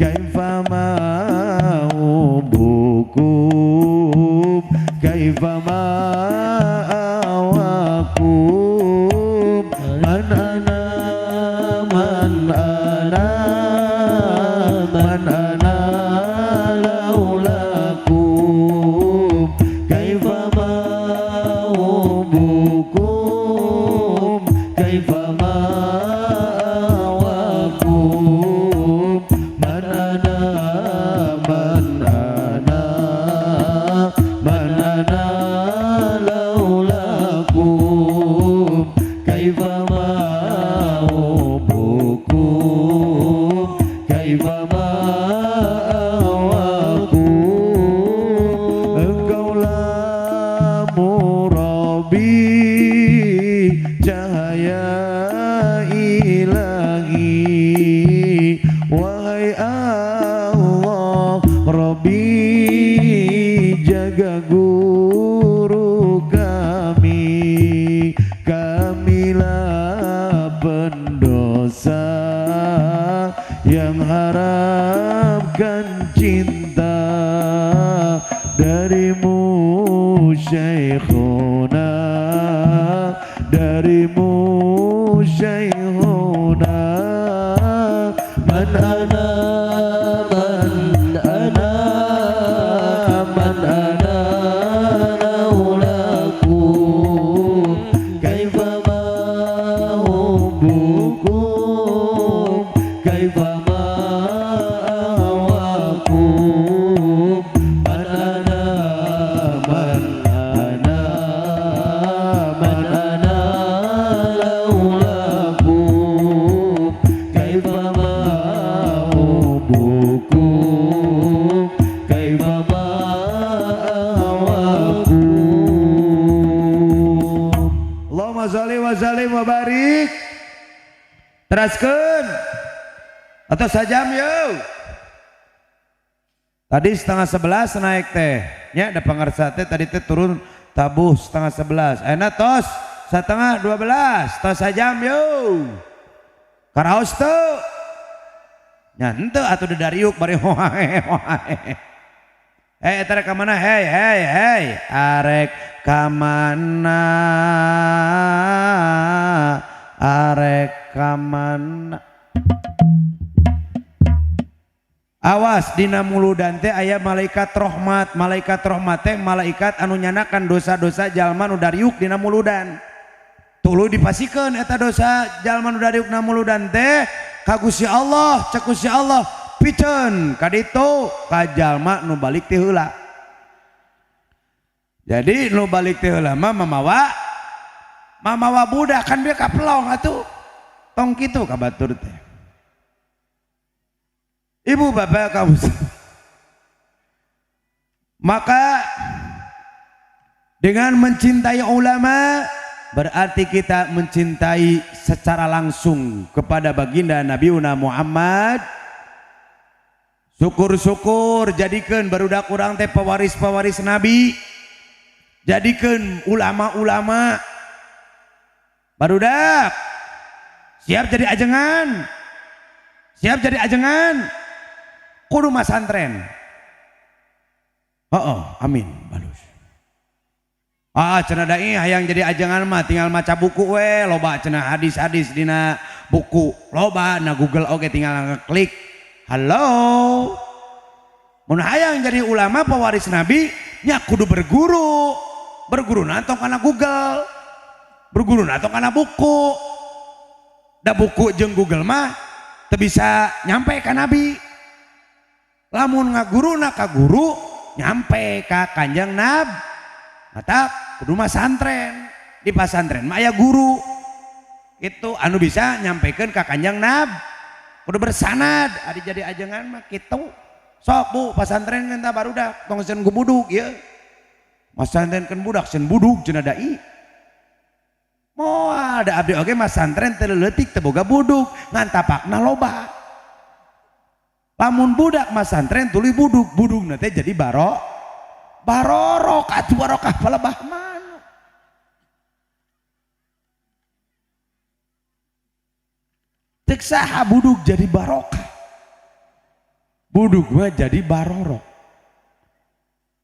kaifa ma hubukum, kaifa ma awakum. Man ana, man ana, man ana laulakum, kaifa ma hubukum, kaifa ma awakum. Man ana, man ana, man ana laulakum, kaifa ma hubukum, kaifa ma awakum. Engkaulah murabi cahaya ilahi, wahai Allah Rabbi jaga guru kami, kamilah pendosa yang harapkan cinta darimu Syekhuna, darimu Syekhuna. Man ana, man ana, man ana laulakum, kaifa ma hubukum, kaifa ma awakum. Man ana, man ana, man ana laulakum, kaifa ma hubukum, kaifa ma awakum. Allahumma sholli wa sallim wa barik. Teraskeun atau sajam yo. Tadi 10:30 naik teh nya, ada pangarsa teh tadi teh turun tabuh 10:30. Ayeuna tos 11:30, tos sajam yo. Karaos teu nya henteu atuh dedariuk bari hoae hoae. Hei eta rek ka mana? Hei hei hei, arek ka mana? Arek ka mana? Awas dina muludan teh aya malaikat rahmat. Malaikat rahmat teh malaikat anu nyanakan dosa-dosa jalma nu dariuk dina muludan. Tuluy dipasikeun eta dosa jalma nu dariuk na muludan teh ka Gusti Allah, cek Gusti Allah piceun ka ditu ka jalma nu balik ti heula. Jadi nu balik ti heula mah mamawa budak kan dia kapelong atuh. Tong kitu ka batur teh. Ibu bapak kaum, maka dengan mencintai ulama berarti kita mencintai secara langsung kepada baginda Nabi Muhammad. Syukur-syukur jadikan barudak urang teh pewaris-pewaris Nabi, jadikan ulama-ulama. Barudak siap jadi ajengan, siap jadi ajengan, kudu masantren. Oh, amin, balus. Ah, cenah dai hayang jadi ajengan mah tinggal maca buku we, loba cenah hadis-hadis dina buku, loba na Google oge tinggal ngeklik. Halo. Mun hayang jadi ulama pewaris Nabi nya kudu berguru. Berguru tong kana Google. Berguru tong kana buku. Da buku jeung Google mah teu bisa nyampe ka Nabi. Lamun ngaguruna ka guru nyampe ka Kanjeng Nab. Mata kudu masantren. Di pasantren mah aya guru. Itu anu bisa nyampekeun ka Kanjeng Nab. Kudu bersanad ari jadi ajengan mah kitu. Sok bu pasantren tah barudak tong sieun ku buduk ieu. Masantrenkeun budak sieun buduk cenah dai. Moal da abdi oge masantren teu leutik teu boga buduk ngan tapakna loba. Lamun budak masantren tuluy buduk, budukna teh jadi barorok atuh barokah palebah manuk. Ceuk saha buduk jadi barokah. Buduk mah jadi barorok.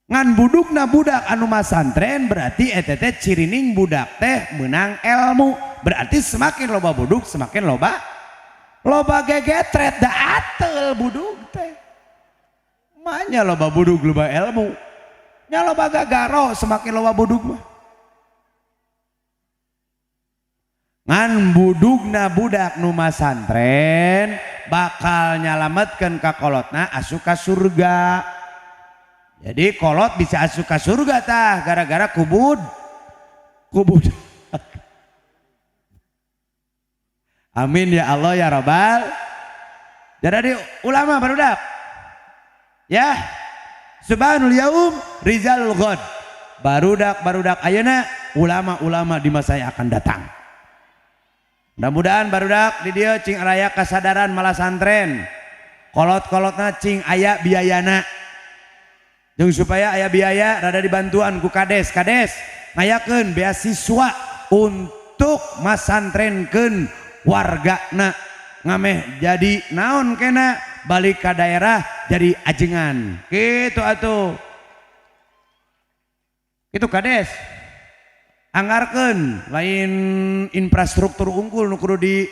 Ngan budukna budak anu masantren berarti eta teh cirining budak teh meunang ilmu. Berarti semakin loba buduk semakin loba gegetret da atel buduk teh. Manya loba buduk loba ilmu. Nya loba gagaro semakin loba buduk mah. Ngan budukna budak nu masantren bakal nyalametkeun ka kolotna asup ka surga. Jadi kolot bisa asup ka surga tah gara-gara kubud. Amin ya Allah ya Rabbal. Jadi ulama barudak. Ya. Subhanul yaum rizalul ghad. Barudak ayeuna ulama-ulama di masa yang akan datang. Mudah-mudahan barudak di dieu cing raya kasadaran malah santren. Kolot-kolotna cing aya biayana. Jeung supaya aya biaya rada dibantuan ku kades. Kades ngayakeun beasiswa untuk masantrenkeun wargana ngameh jadi naon kena balik ka daerah jadi ajengan. Kitu atuh. Kitu kades. Anggarkeun lain infrastruktur unggul nu kudu di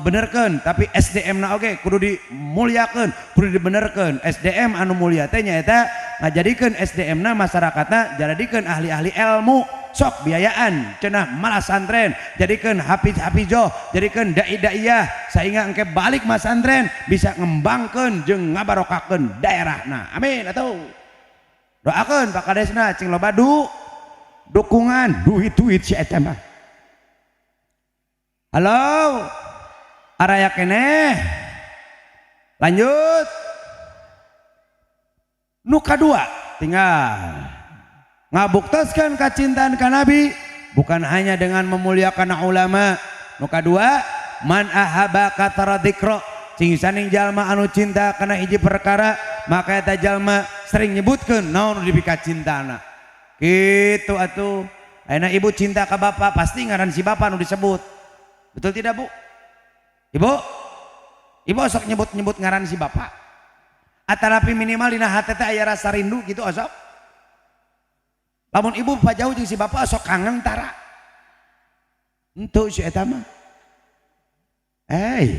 benerkeun, tapi SDM na oge kudu dimuliakeun, kudu dibenerkeun. SDM anu mulia teh nyaeta ngajadikeun SDM na masyarakatna jadikeun ahli-ahli ilmu, sok biayaan cenah malah santren, jadikeun hafiz-hafizoh, jadikeun dai-daiyah sehingga engke balik masantren bisa ngembangkeun jeung ngabarokakeun daerahna. Amin atuh. Doakeun Pak Kadesna cing loba dukungan duit-duit si eta mah. Halo, araya keneh. Lanjut. Nu kadua tinggal ngabuktoskeun kacintaan ka Nabi bukan hanya dengan memuliakan ulama. Nu kadua, man ahaba katara dzikra, cing saning jalma anu cinta kana hiji perkara maka eta jalma sering nyebutkeun naon nu dipikacintana. Kitu atuh. Ayeuna ibu cinta ka bapak pasti ngaran si bapak nu disebut. Betul tidak bu? Ibu? Ibu osok nyebut-nyebut ngaran si bapak. Atanapi minimal dina hate teh aya rasa rindu gitu osok. Lamun ibu pajauh jeung si bapak osok kangen tara. Entu si eta mah. Eh.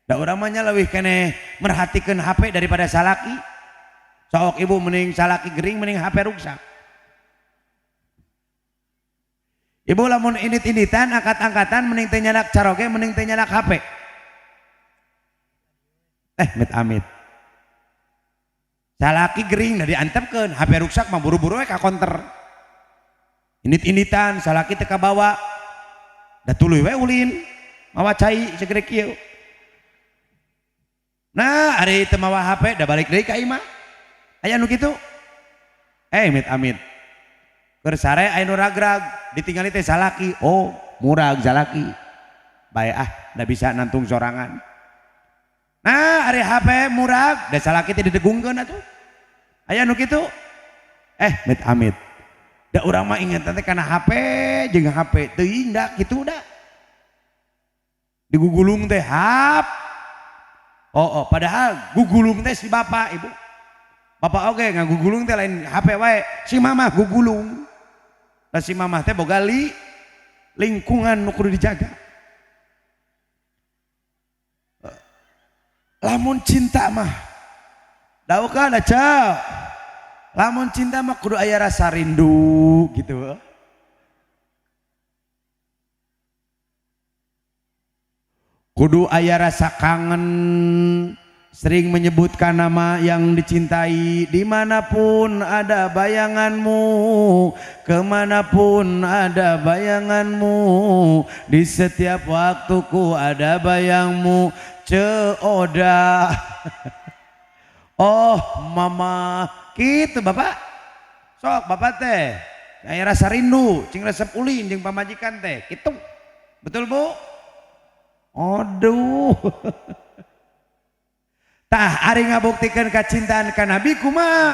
Da urang mah nya leuwih keneh merhatikeun HP daripada salaki. Sok ibu mending salaki gering mending HP ruksak. Ibu lamun init-initan angkat-angkatan mending teu nyanak caroge mending teu nyanak HP. Amit-amit. Salaki gering da diantepkeun, HP ruksak mah buru-buru we ka konter. Init-initan salaki teu kabawa. Da tuluy we ulin mawa cai segede kieu. Nah, ari teu mawa HP da balik deui ka imah. Aya nu kitu? Amit-amit. Keur sare aya nu ragrag ditinggali teh salaki, oh murag salaki bae ah da bisa nantung sorangan. Nah ari HP murag da salaki teh didegungkeun atuh. Aya nu kitu? Amit-amit. Da urang mah inget teh kana HP jeung HP teuing da kitu da. Digugulung teh hap. Oh, padahal gugulung teh si bapak ibu. Bapak oge ngagugulung teh lain HP wae, si mamah gugulung. Lah si mamah teh boga lingkungan nu kudu dijaga. Lamun cinta mah daukeun aja. Lamun cinta mah kudu aya rasa rindu gitu. Kudu aya rasa kangen, sering menyebutkan nama yang dicintai, dimanapun ada bayanganmu, kemanapun ada bayanganmu, di setiap waktuku ada bayangmu, ceoda. Oh mama, gitu bapak. Sok bapak teh, aya rasa rindu, cing resep ulin jeung pamajikan teh, gitu. Betul bu? Aduh. Tah ari ngabuktikeun kacintaan ka Nabi kumaha?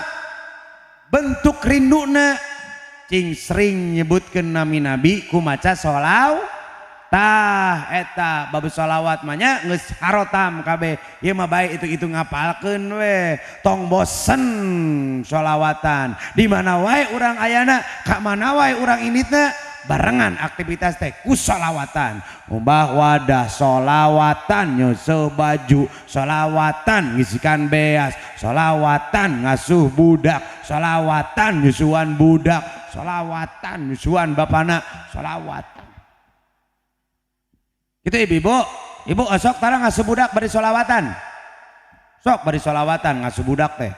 Bentuk rinduna cing sering nyebutkeun nami Nabi ku maca sholawat. Tah eta bab sholawat mah nya geus harotam kabeh. Ieu mah bae itu-itu ngapalkeun we, tong bosen sholawatan. Di mana wae urang ayana, ka mana wae urang inditna, barengan aktivitas teh ku sholawatan. Umbah wadah sholawatan, nyusuh baju sholawatan, ngisikan beas sholawatan, ngasuh budak sholawatan, nyusuan budak sholawatan, nyusuan bapana sholawatan. Itu ibu-ibu, ibu sok tara ngasuh budak bari sholawatan. Sok bari sholawatan ngasuh budak teh.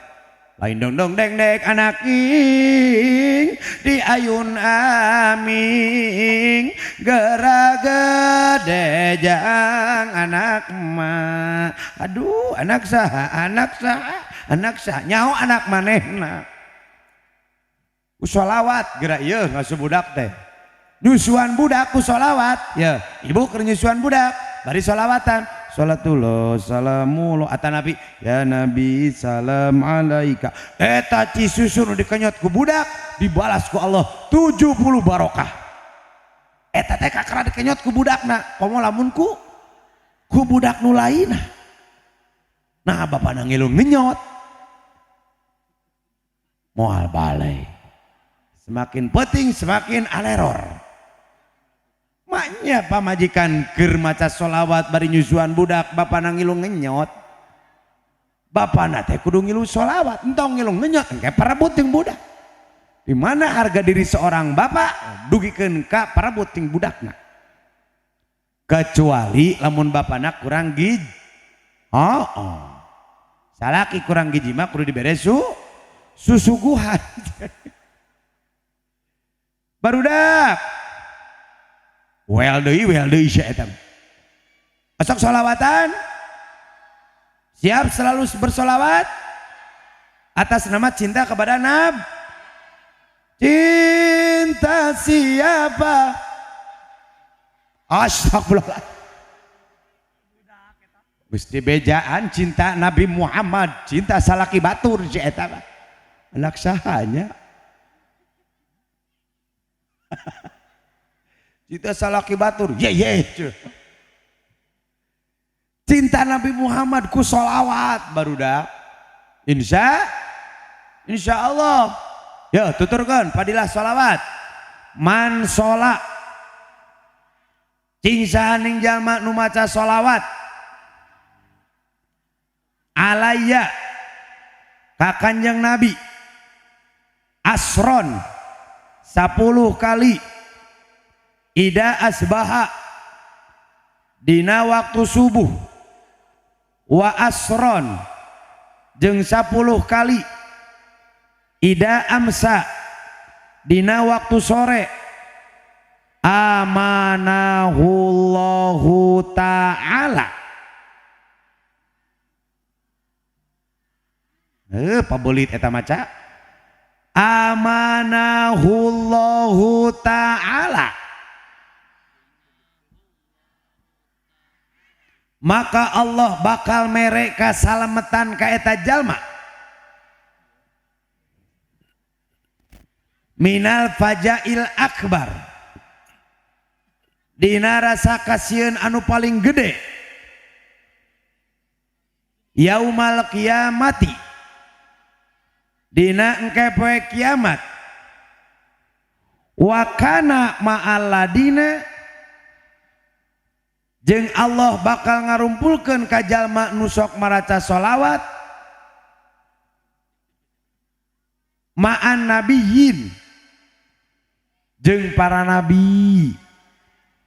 Lain dong dong deng dek anak ing di ayun aming gera gede jang anak ma. Aduh anak saha, anak saha, anak saha, nyaho anak manehna. Ku sholawat geura ieu ngasuh budak teh. Nyusuan budak ku sholawat, ya ibu keur nyusuan budak bari sholawatan. Salatullah salamullah ata nabi ya nabi salam alaika. Eta ci susu nu dikenyot ku budak dibalas ku Allah 70 barokah. Eta teh kakara dikenyot ku budakna, komo lamun ku budak nu lainna. Nah bapana ngilu ngenyot moal balai. Semakin penting semakin aleror. Maknya pamajikan keur maca sholawat bari nyusuan budak bapana ngilu ngenyot. Bapana teh kudu ngilu sholawat, entong ngilu ngenyot engke parebut jeung budak. Di mana harga diri seorang bapak dugikeun ka parebut jeung budakna. Kecuali lamun bapana kurang gizi. Oh, oh. Salaki kurang gizi mah kudu dibere susuguhan. Barudak. Well deui sia eta. Sok sholawatan. Siap selalu bersolawat atas nama cinta kepada Nabi. Cinta siapa? Astagfirullah. Mesti bejaan cinta Nabi Muhammad, cinta salaki batur si eta mah. Anak sahanya. Cinta salaki batur, ye ye. Cinta Nabi Muhammad ku sholawat barudak. Insya Allah. Ya tuturkan padilah sholawat. Man sholat cing sahaning jalma nu maca sholawat alaya ka Kanjeng Nabi asron 10 kali ida asbaha dina waktu subuh wa asron jeung 10 kali ida amsa dina waktu sore amanahullahu ta'ala. Pabelit eta maca amanahullahu ta'ala, maka Allah bakal mere kasalametan ka eta jalma minal fajail akbar dina rasa kasieun anu paling gede yaumal kiamati dina engke poe kiamat wa kana ma'al ladina Jeung Allah bakal ngarumpulkeun ka jalma nu sok maraca sholawat ma'an nabiyyin jeung para nabi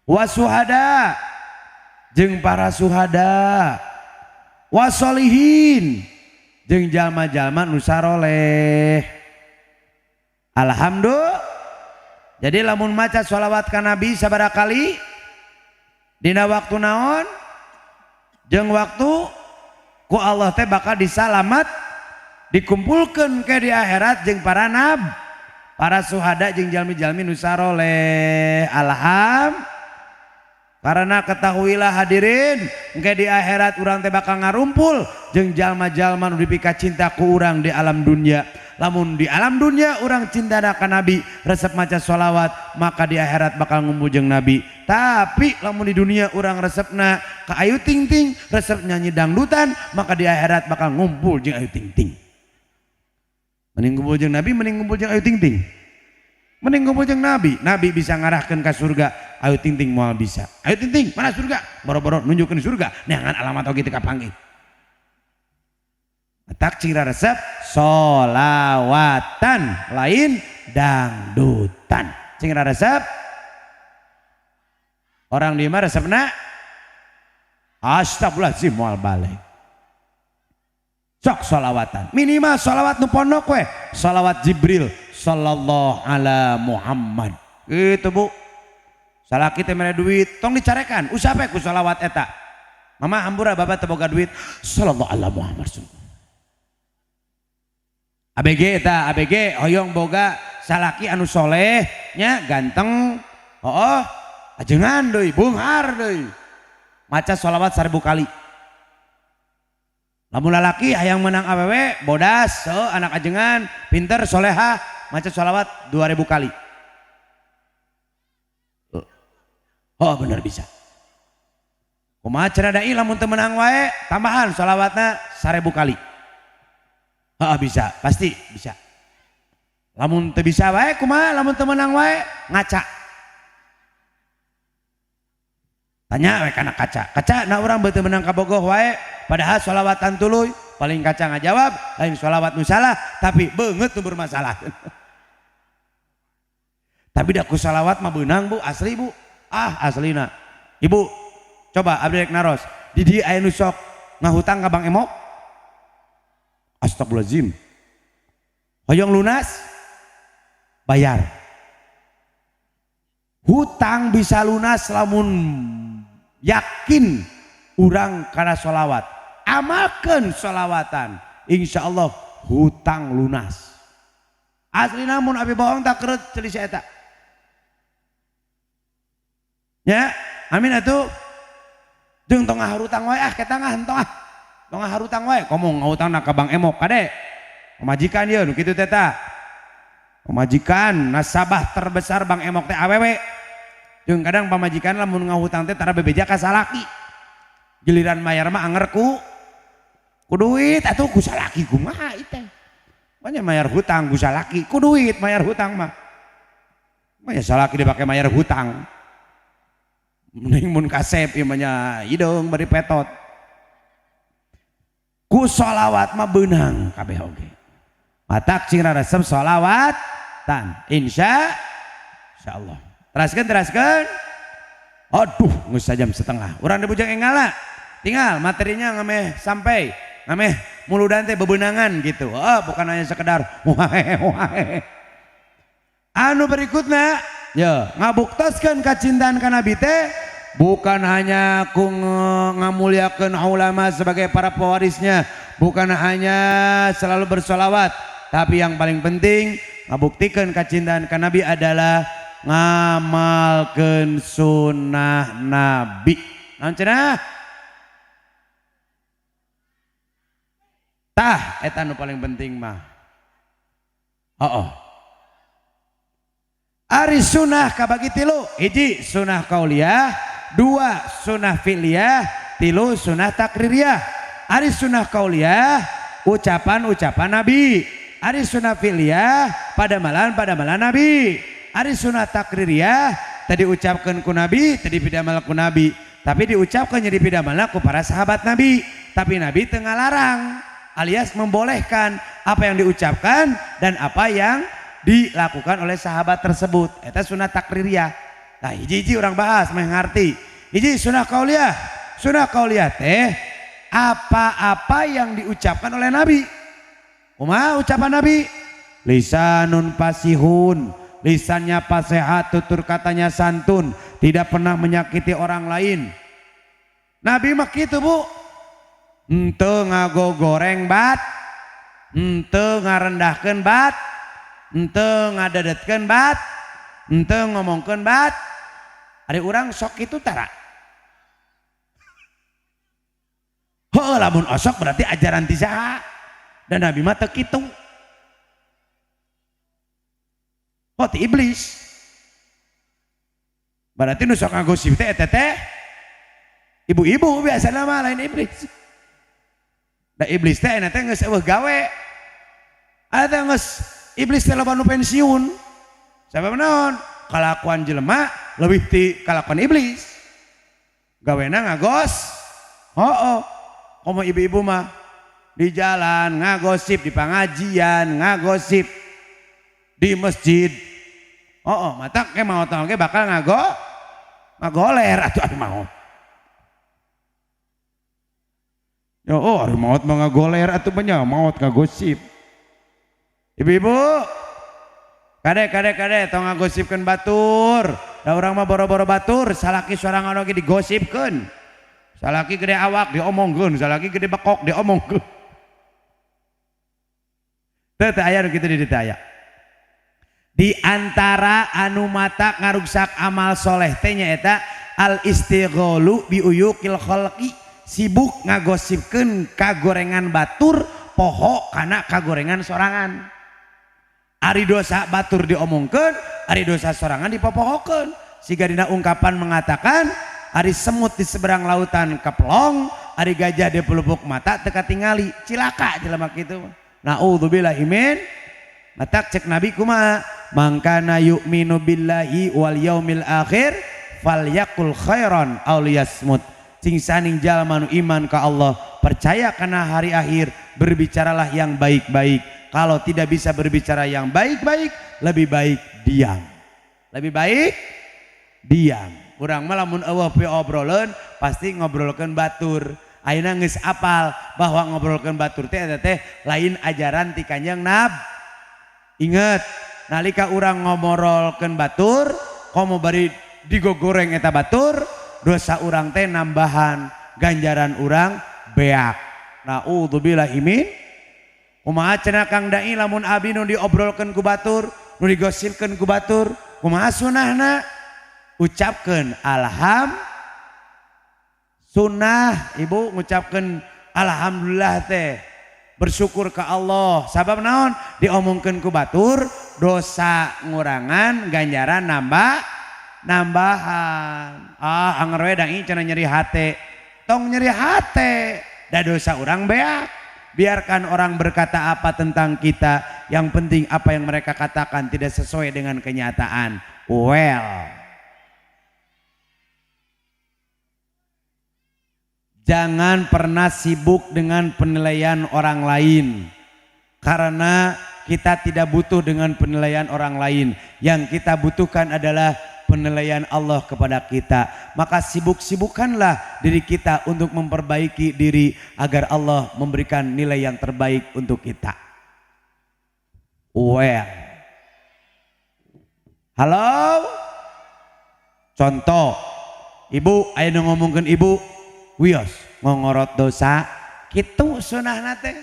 wasuhada jeung para suhada wasolihin jeung jalma-jalma nu saroleh. Alhamdulillah. Jadi lamun maca sholawat ka nabi sabaraha kali dina waktu naon jeung waktu ku Allah teh bakal disalamat dikumpulkeun ke di akhirat jeung para nab, para suhada jeung jalmi-jalmi nu saroleh. Alhamdulillah. Karena ketahuilah hadirin, engke di akhirat urang teh bakal ngarumpul jeung jalma-jalma nu dipika cinta ku urang di alam dunia. Lamun di alam dunia urang cinta ka nabi, resep maca sholawat, maka di akhirat bakal ngumpul jeung nabi. Tapi lamun di dunia urang resepna ka Ayu Ting Ting, resep nyanyi dangdutan, maka di akhirat bakal ngumpul jeung Ayu Ting Ting. Mending ngumpul jeung nabi, mending ngumpul jeung Ayu Ting Ting. Mending ngumpul jeung nabi, nabi bisa ngarahkeun ka surga, Ayu Ting Ting moal bisa. Ayu Ting Ting mana surga? Boro-boro nunjukkeun surga, neangan alamat oge teu kapanggih. Tak cing resep solawatan lain dangdutan. Cing resep orang di mana resepna astagfirullahaladzim moal balik. Sok solawatan minimal solawat nu pondok we, solawat Jibril sallallahu ala Muhammad. Gitu bu. Salaki teh mere duit tong dicarekan, usah ku solawat eta. Mama hampura bapak teu boga duit, sallallahu ala Muhammad. ABG eta ABG hoyong boga salaki anu soleh nya ganteng, oh ajengan deui beunghar deui, maca sholawat 1000 kali. Lamun lalaki hayang menang awewe bodas, so, anak ajengan pinter soleha, maca sholawat 2000 kali. Oh bener bisa. Kumaha cenah dai lamun teu menang wae tambahan sholawatna 1000 kali. Oh, bisa, pasti bisa. Lamun teu bisa wae kumaha, lamun teu menang wae ngaca. Tanya we kana kaca. Kaca na urang beuteung menang kabogoh wae, padahal sholawatan tuluy, paling kaca ngajawab, lain sholawat nu salah, tapi beungeut nu bermasalah. Tapi da ku sholawat mah beunang bu, asli bu. Ah, aslina. Ibu, coba abdi rek naros. Di dieu aya nu sok ngahutang ka Bang Emok? Astagfirullahaladzim. Hoyong lunas bayar. Hutang bisa lunas lamun yakin urang kana sholawat, amalkeun sholawatan, insya Allah hutang lunas. Asli namun abi bohong tak keret ceuli si eta. Ya, amin atuh. Jeung tong ngahutang wae ah ketang ah entong ah. Tong ngahutang wae, komo ngahutangna ka Bang Emok kade. Pamajikan ieu nu kitu teh tah. Pamajikan nasabah terbesar Bang Emok teh awewe. Jeung kadang pamajikan lamun ngahutang teh tara bebeja ka salaki. Giliran mayar mah anger ku duit atuh ku salaki kumaha ieu teh. Banyak mayar hutang ku salaki, ku duit mayar hutang mah. Manya salaki dipake mayar hutang. Mending mun kasep ieu mah nya hideung bari petot. Ku sholawat mah beunang kabeh oge. Matak cing resep sholawatan. Insya Allah. Teraskeun teraskeun. Aduh, geus sajam setengah. Urang di Bujang Enggala. Tinggal materinya ngameh sampai, ngameh muludan teh bebenangan gitu. Oh, bukan hanya sekedar wae wae. Anu berikutnya, ya, ngabuktoskeun kacintaan ka Nabi teh bukan hanya ku ngamuliakeun ulama sebagai para pewarisnya, bukan hanya selalu bersolawat, tapi yang paling penting ngabuktikeun kacintaan ka Nabi adalah ngamalkeun sunnah Nabi. Naon cenah? Tah eta nu paling penting mah. Oh. Ari sunnah kabagi tilu, hiji sunnah qauliyah, dua sunnah fi'liyah, tilu sunnah takririyah. Ari sunnah qauliyah ucapan-ucapan Nabi. Ari sunnah fi'liyah padamalan-padamalan Nabi. Ari sunnah takririyah tadi ucapkeun ku Nabi, tadi pidamel ku Nabi. Tapi diucapkan jadi pidamana ku para sahabat Nabi. Tapi Nabi teu ngalarang alias membolehkan apa yang diucapkan dan apa yang dilakukan oleh sahabat tersebut. Eta sunah takririyah. Nah, hiji-hiji orang bahas meh ngarti. Hiji sunah qauliyah. Sunah qauliyah teh apa-apa yang diucapkan oleh Nabi. Kumaha ucapan Nabi? Lisanun pasihun, lisannya pasehat, tutur katanya santun, tidak pernah menyakiti orang lain. Nabi mah kitu, Bu. Henteu ngagogoreng bat, henteu ngarendahkeun bat, henteu ngadadetkeun bat, henteu ngomongkeun bat. Ari urang sok kitu tara. Heuh, lamun osok berarti ajaran ti saha? Dan Nabi mah teu kitu. Oh, ti iblis. Berarti nu sok ngagosip teh eta teh ibu-ibu biasana mah, lain iblis. Da iblis teh eta teh geus eueuh gawe. Eta geus iblis teh loba nu pensiun. Sabab naon? Kalakuan jelema leuwih ti kalakuan iblis. Gawena ngagos. Hooh. Komo ibu-ibu mah di jalan ngagosip, di pengajian ngagosip, di masjid. Oh, mata ke mau tahu ke bakal ngagoler atuh ari maot. Ya oh, ari maot mah ngagoler atuh banyak maot ngagosip. Ibu-ibu, kade kade kade tong ngagosipkeun batur. Da urang mah boro-boro batur, salaki sorangan oge digosipkeun. Salaki gede awak diomongkeun, salaki gede bekok diomongkeun. Teu teu aya nu kitu di dieu aya. Di antara anu mata ngaruksak amal soleh teh nyaeta al istighalu bi uyuqil khalqi, sibuk ngagosipkeun kagorengan batur poho kana kagorengan sorangan. Ari dosa batur diomongkeun, ari dosa sorangan dipopohokeun. Siga dina ungkapan mengatakan ari semut di seberang lautan keplong, ari gajah di pelupuk mata teu katingali, cilaka jelema kitu. Naudzubillahi min. Matak cek Nabi kumaha? Mangkana yu'minu billahi wal yaumil akhir falyakul khairan aw liyasmut. Cing saning jalma nu iman ka Allah, percaya kana hari akhir, berbicaralah yang baik-baik. Kalau tidak bisa berbicara yang baik-baik, lebih baik diam. Lebih baik diam. Urang mah lamun eueuh pi obroleun pasti ngobrolkeun batur. Ayeuna geus apal bahwa ngobrolkeun batur teh eta teh lain ajaran ti Kanjeng Nab. Ingat, nalika urang ngomorolkeun batur, komo bari digogoreng eta batur, dosa urang teh nambahan, ganjaran urang beak. Naudzubillahi min. Kumaha cenah Kang Dai lamun abi nu diobrolkeun ku batur, nu digosipkeun ku batur, kumaha sunahna? Ucapkeun alham sunah, ibu ngucapkeun alhamdulillah teh, bersyukur ke Allah. Sabab naon? Diomongkeun ku batur, dosa ngurangan, ganjaran nambah nambahan. Ah, anger we dang cenah nyeri hate. Tong nyeri hate, da dosa urang beak. Biarkan orang berkata apa tentang kita, yang penting apa yang mereka katakan tidak sesuai dengan kenyataan. Well, jangan pernah sibuk dengan penilaian orang lain, karena kita tidak butuh dengan penilaian orang lain. Yang kita butuhkan adalah penilaian Allah kepada kita. Maka sibuk-sibukkanlah diri kita untuk memperbaiki diri agar Allah memberikan nilai yang terbaik untuk kita. Well, halo, contoh, ibu, ayo ngomongkeun ibu, wios ngongorot dosa, kitu sunahna teh.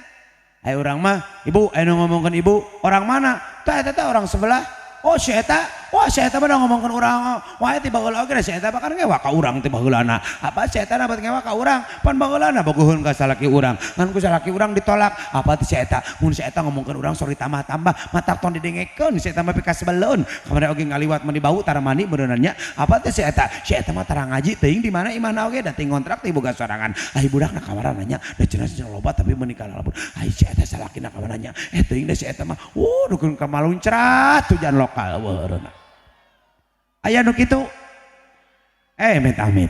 Ayo urang mah, ibu, ayo ngomongkeun ibu, orang mana? Tah eta orang sebelah. Oh si eta, wah si eta mah ngomongkeun urang. Wah ti baheula oge si eta bahkan ngewa ka urang ti baheulana. Apa si eta bat ngewa ka urang? Pan baheulana bogoheun ka salaki urang. Ngan ku salaki urang ditolak. Apa ti si eta? Mun si eta ngomongkeun urang sori tambah-tambah, matak tong didengekeun si eta mah pikasebeleun. Kamari oge ngaliwat meni bau tara mani beuneunan nya. Apa ti si eta? Si eta mah tara ngaji teuing di mana imahna oge da teuing ngontrak teh boga sorangan. Ai budakna kamara nanya, da cenah loba tapi menikah lalabun. Ai si eta salakina kamara nanya, eh teuing da si eta mah, dukun ka maluncrat tujan lokal. Aya nu kitu. Amit amit.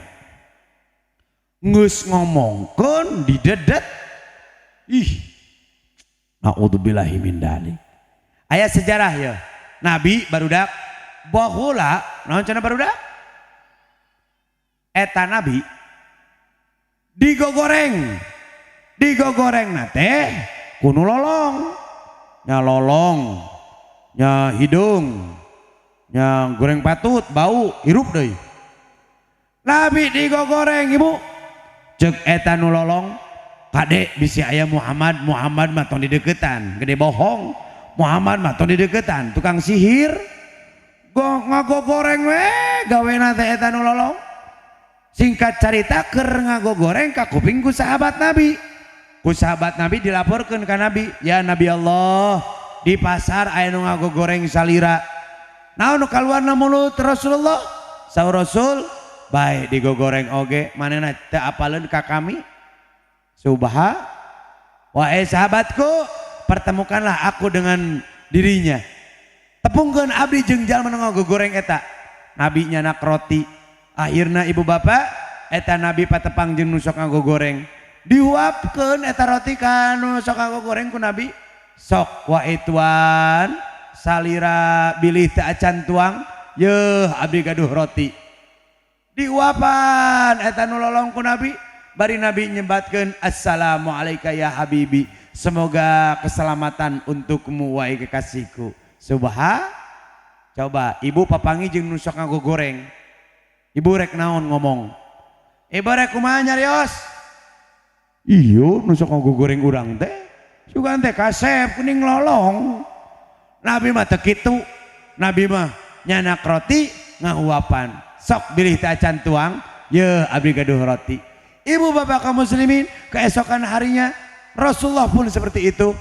Geus ngomongkeun didedet. Ih. Naudzubillahi min dzalik. Aya sejarah ya. Nabi barudak baheula naon cenah barudak? Eta nabi digogoreng. Digogoreng na teh ku nu lolong. Nya lolong, nya hidung, nya goreng patut, bau, hirup deui. Nabi digogoreng ibu. Cek eta nu lolong, kade bisi aya Muhammad, Muhammad mah tong dideketan, gede bohong. Muhammad mah tong dideketan, tukang sihir. Ngagogoreng we gawena teh eta nu lolong. Singkat carita keur ngagogoreng ka kuping ku sahabat Nabi. Ku sahabat Nabi dilaporkeun ka Nabi, ya Nabi Allah, di pasar aya nu ngagogoreng salira. Naon nu kaluarna mulut Rasulullah? Saur Rasul, bae digogoreng oge, manehna teu apaleun ka kami. Subha, wahai sahabatku, pertemukanlah aku dengan dirinya. Tepungkeun abdi jeung jalma nu ngagogoreng eta. Nabi nyanak roti. Akhirna ibu bapak eta Nabi patepang jeung nu sok ngagogoreng. Dihuapkeun eta roti ka nu sok ngagogoreng ku Nabi. Sok wae tuan, salira bilih teu acan tuang, yeuh abdi gaduh roti. Diuapan eta nu lolong ku Nabi, bari Nabi nyebatkeun assalamu alayka ya habibi. Semoga keselamatan untukmu wahai kekasihku. Subha. Coba ibu papangi jeung nu sok ngagogoreng. Ibu rek naon ngomong? Ibu rek kumaha nyarios? Iyo nu sok ngagogoreng urang teh. Sugan teh kasep kuning lolong. Nabi mah teu kitu. Nabi mah nyanak roti ngahuapan. Sok bilih teh acan tuang, yeuh abdi gaduh roti. Ibu bapak kaum muslimin, keesokan harinya Rasulullah pun seperti itu.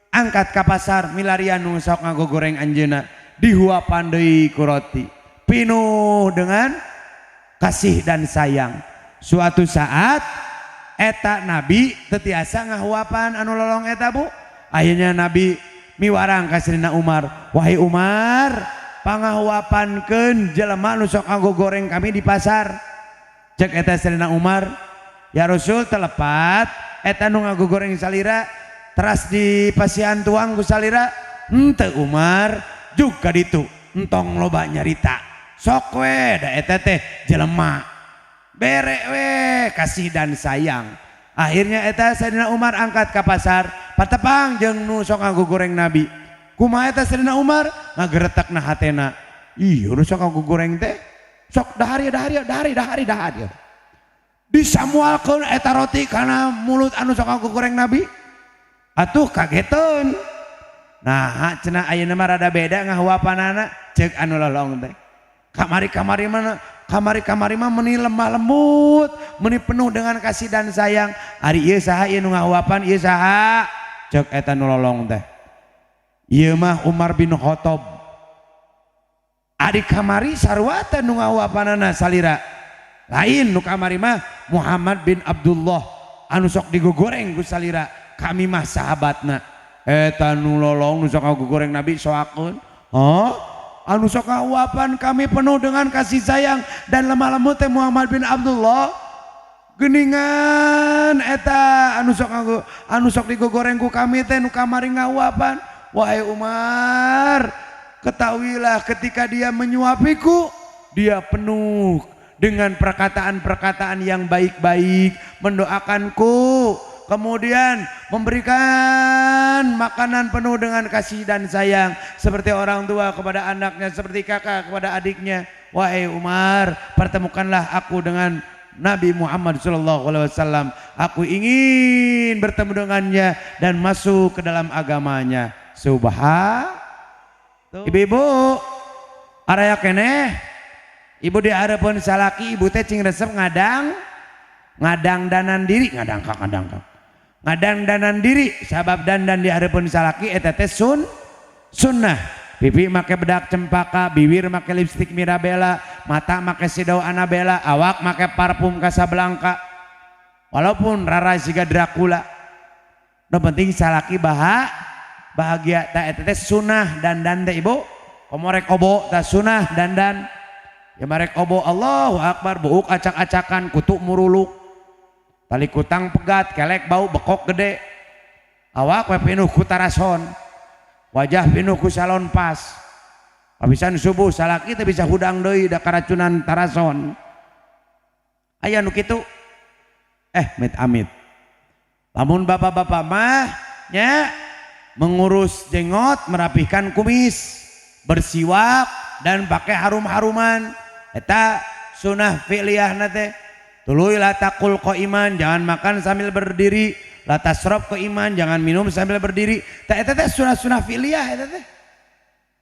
Angkat ka pasar milarian nu sok ngagogoreng anjeunna, dihuapan deui ku roti. Pinuh dengan kasih dan sayang. Suatu saat eta Nabi teu tiasa ngahuapan anu lolong eta bu. Akhirnya Nabi miwarang ka Sayyidina Umar, wahai Umar, pangahuapankeun jelema nu sok ngagogoreng kami di pasar. Cek eta Sayyidina Umar, ya Rasul telepat eta nu ngagogoreng salira teras di pasian tuang ku salira. Henteu Umar, juga ditu entong loba nyarita. Sok we da eta teh jelema. Bere we kasih dan sayang. Akhirnya eta Sayyidina Umar angkat ka pasar, patepang jeung nu sok ngagogoreng Nabi. Kumaha eta Sayyidina Umar ngageretekna hatena. Ih, nu sok ngagogoreng teh sok dahar ya dahar ya dahar dahar dahar ya. Disamualkeun eta roti kana mulut anu sok ngagogoreng Nabi. Atuh kageteun. Nah, cenah ayeuna mah rada beda ngahuapanana ceuk anu lolong teh. Kamari-kamari mana? Kamari-kamari mah meni lemah lembut, meni penuh dengan kasih dan sayang. Ari ieu saha ieu nu ngahuapan ieu saha? Ceuk eta nu lolong teh. Ieu mah Umar bin Khattab. Ari kamari sarua teh nu ngahuapanana salira. Lain nu kamari mah Muhammad bin Abdullah anu sok digogoreng ku salira. Kami mah sahabatna. Eta nu lolong nu sok ngagogoreng Nabi soakeun. Hah? Anu sok ngahuapan kami penuh dengan kasih sayang dan lemah lembut teh Muhammad bin Abdullah. Geningan eta anu sok digogoreng ku kami teh nu kamari ngahuapan. Wahai Umar, ketahuilah ketika dia menyuapiku, dia penuh dengan perkataan-perkataan yang baik-baik, mendoakanku, kemudian memberikan makanan penuh dengan kasih dan sayang, seperti orang tua kepada anaknya, seperti kakak kepada adiknya. Wahai Umar, pertemukanlah aku dengan Nabi Muhammad SAW. Aku ingin bertemu dengannya dan masuk ke dalam agamanya. Subhan. Ibu-ibu, araya keneh. Ibu dihareupeun salaki, ibu teh cing resep ngadang, ngadang danan diri, ngadangkak ngadangkak. Ngadang danan diri, sabab dandan dihareupeun salaki eta teh sunnah. Pipi make bedak cempaka, bibir make lipstik Mirabella, mata make sidau Annabella, awak make parfum Casablanca. Walaupun rara siga Dracula. Nu penting salaki bahagia ta eta teh sunnah dandan teh ibu. Komo rek obo ta sunnah dandan. Ya marek obo Allahu Akbar, buuk acak-acakan, kutu muruluk. Tali kutang pegat, kelek bau bekok gede. Awak we pinuh ku tarason. Wajah pinuh ku salon pas. Habisan subuh salaki teh bisa hudang deui da karacunan tarason. Aya nu kitu. Mit amit. Lamun bapak-bapak mah nya mengurus jenggot, merapihkan kumis, bersiwak dan pakai harum-haruman. Eta sunah fi'liyahna teh. Tuluy la taqul qaiman, jangan makan sambil berdiri, la tasrab qaiman, jangan minum sambil berdiri. Tah eta teh sunah-sunah fi'liyah eta teh.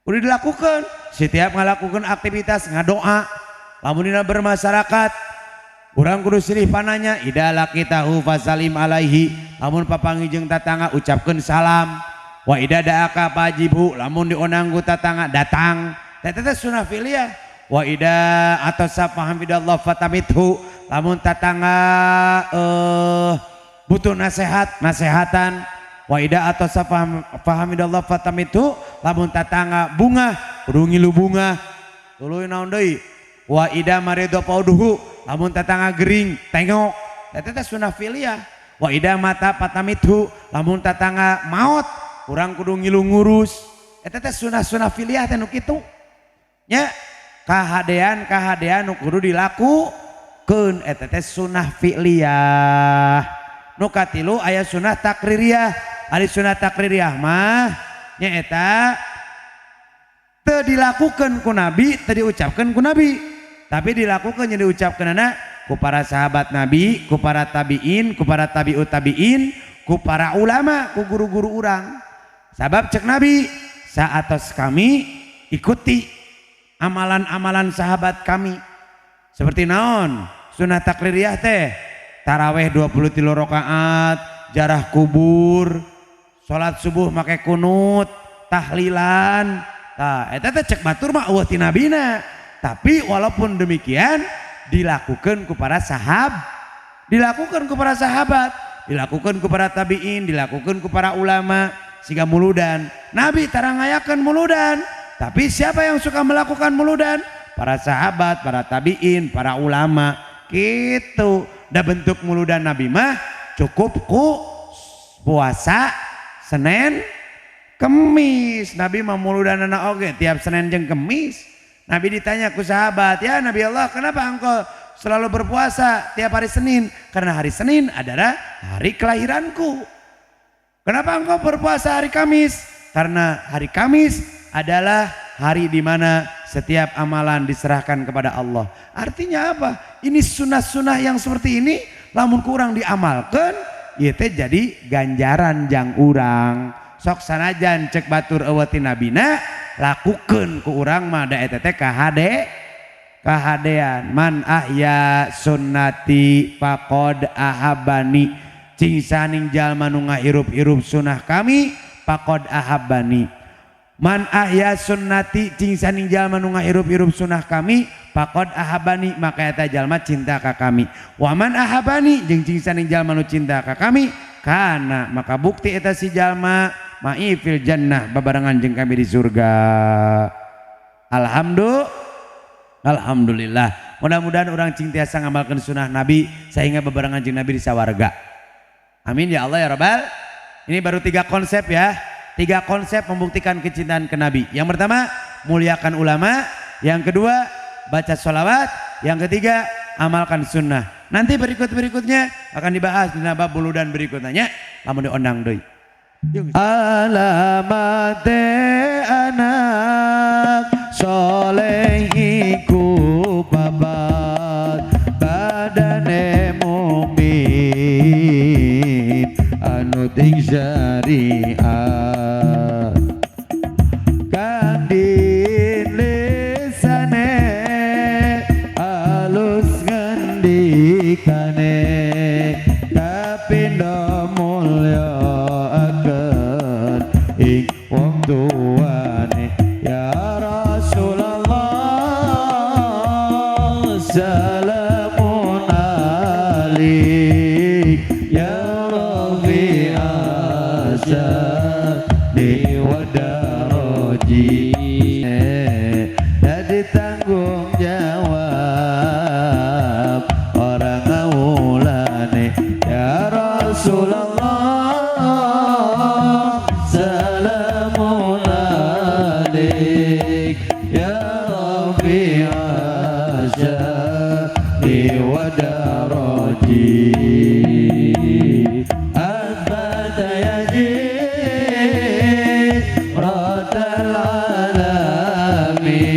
Udah dilakukan, setiap ngalakukan aktivitas ngadoa, lamun dina bermasyarakat, urang kudu silih pananya, ida laqitahu fasalim alaihi, lamun papanggih jeung tatangga ucapkeun salam, wa ida da'aka fajibu, lamun dionang ku tatangga datang. Eta teh sunah fi'liyah. Wa ida atasa fahamidallah fatamithu, lamun tatangga butuh nasihat, nasehatan. Wa ida atasa fahamidallah fatamithu, lamun tatangga bunga kudu ngilu bunga. Tuluy naon deui? Wa ida marido pauduhu, lamun tatangga gering tengok. Eta teh sunah fi'liyah. Wa ida mata fatamithu, lamun tatangga maot urang kudu ngilu ngurus. Eta teh sunah-sunah fi'liyah teh nu kitu. Nya kahadean-kahadean nu kudu dilakukeun eta teh sunah fi'liyah. Nu katilu aya sunah takririyah. Ari sunah takririyah mah nyaeta teu dilakukeun ku nabi, teu diucapkeun ku nabi, tapi dilakukeun jeung diucapkeunana ku para sahabat nabi, ku para tabiin, ku para tabiut tabiin, ku para ulama, ku guru-guru urang. Sabab cek nabi, saatos kami ikuti amalan-amalan sahabat kami. Seperti naon? Sunah takririyah teh taraweh 23 rakaat, jarah kubur, salat subuh make kunut, tahlilan. Tah eta teh cek batur mah eueuh ti nabina. Tapi walaupun demikian dilakukan ku para sahab, dilakukan ku para sahabat, dilakukan ku para tabiin, dilakukan ku para ulama siga muludan. Nabi tara ngayakeun muludan. Tapi siapa yang suka melakukan muludan? Para sahabat, para tabiin, para ulama. Gitu. Da bentuk muludan Nabi mah cukup ku puasa Senin Kemis. Nabi mah muludan anak oge tiap Senin jeung Kemis. Nabi ditanya ku sahabat, "Ya Nabi Allah, kenapa engkau selalu berpuasa tiap hari Senin?" Karena hari Senin adalah hari kelahiranku. Kenapa engkau berpuasa hari Kamis? Karena hari Kamis adalah hari di mana setiap amalan diserahkan kepada Allah. Artinya apa? Ini sunah-sunah yang seperti ini lamun kurang diamalkan, ieu teh jadi ganjaran jang urang. Sok sanajan cek batur eueuh ti nabina, lakukeun ku urang mah da eta teh kahadean. Man ahya sunnati faqad ahabbani. Cing saning jalma nu ngahirup-hirup sunah kami faqad ahabbani. Man ahya sunnati cing saning jalma nu ngahirup-hirup sunah kami faqad ahabbani, maka eta jalma cinta ka kami. Wa man ahabbani jeung cing saning jalma nu cinta ka kami kana, maka bukti eta si jalma ma'i fil jannah, babarengan jeung kami di surga. Alhamdulillah. Mudah-mudahan urang cing tiasa ngamalkeun sunah Nabi sehingga babarengan jeung Nabi di sawarga. Amin ya Allah ya Rabbal. Ini baru 3 konsep ya. 3 konsep membuktikan kecintaan ke Nabi. Yang pertama, muliakan ulama. Yang kedua, baca sholawat. Yang ketiga, amalkan sunnah. Nanti berikut-berikutnya akan dibahas di bab muludan berikutnya. Lamun diondang deui. Alamate anak soleh iku papat badane mukmin anu ting syariat kang lisane alus ngendikane kapindo mulya akan ing wong tuane ya Rasulullah salamun alik ya Rabbi asani wa daraji. Jadi tanggung jawab orang ngawulane. alaik ya rafi'a sya'ni wa daraji athbata yajiratal alami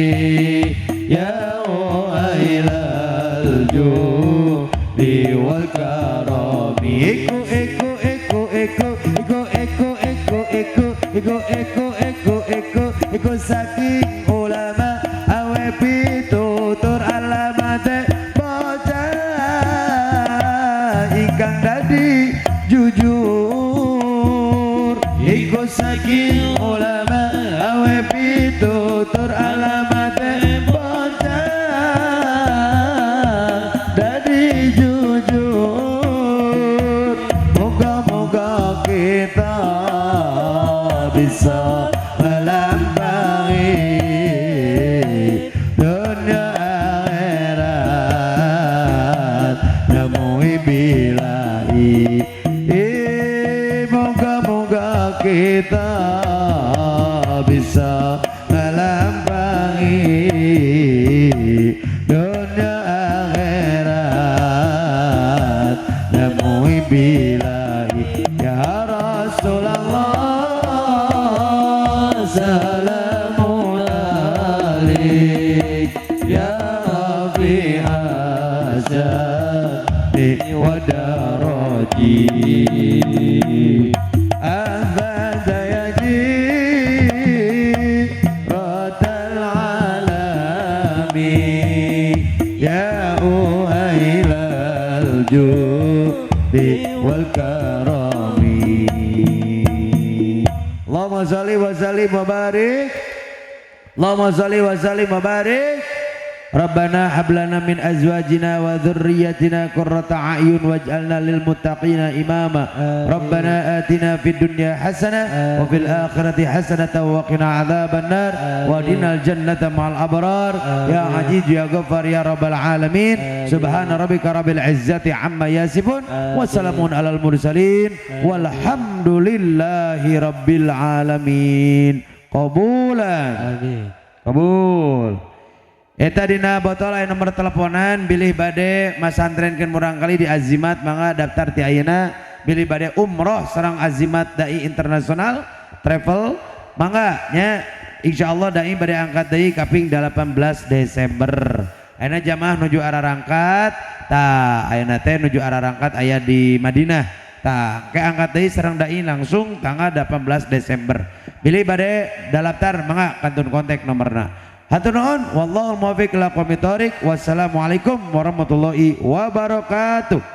ya uailal judi wal karami iku iku iku iku iku iku iku iku iku iku iku iku iku saking ulama awe pitutur alamate bocah ingkang dadi jujur iku saking ulama awe pitutur alamate bocah dadi jujur. Moga-moga kita bisa melampaui dunia akhirat nemui bilahi. Moga-moga kita bisa melampaui dunia akhirat nemui bilahi. Ya Rasulullah salamun alaik ya rafi'a sya'ni wa daraji athbata yajiratal alami ya uailal judi wal karami. Allahumma sholli wa sallim wa barik. Allahumma sholli wa sallim wa barik. Rabbana hab lana min azwajina wa dzurriyyatina qurrata a'yun waj'alna lil muttaqina imama. Rabbana atina fid dunya hasanah wa fil akhirati hasanah wa qina adzaban nar wa dinal jannata ma'al abrar ya aziz ya ghaffar ya rabbal alamin. Subhana rabbika rabbil izzati amma yasifun wa salamun alal mursalin walhamdulillahi rabbil alamin. Qabulan. Amin. Qabul. Eta dina botol aya nomor teleponan bilih bade masantrenkeun murang kali di Azimat mangga daftar ti ayeuna bilih bade umroh sareng Azimat Dai Internasional Travel mangga nya insyaallah dai bade angkat deui kaping 18 Desember. Ayeuna jamaah nuju arah rangkat tah ayeuna teh nuju arah rangkat aya di Madinah tah ke angkat deui sareng dai langsung tanggal 18 Desember. Bilih bade daftar mangga kantun kontak nomorna. Hatur nuhun, wallahul muwaffiq ila aqwamit thoriq. Wassalamualaikum warahmatullahi wabarakatuh.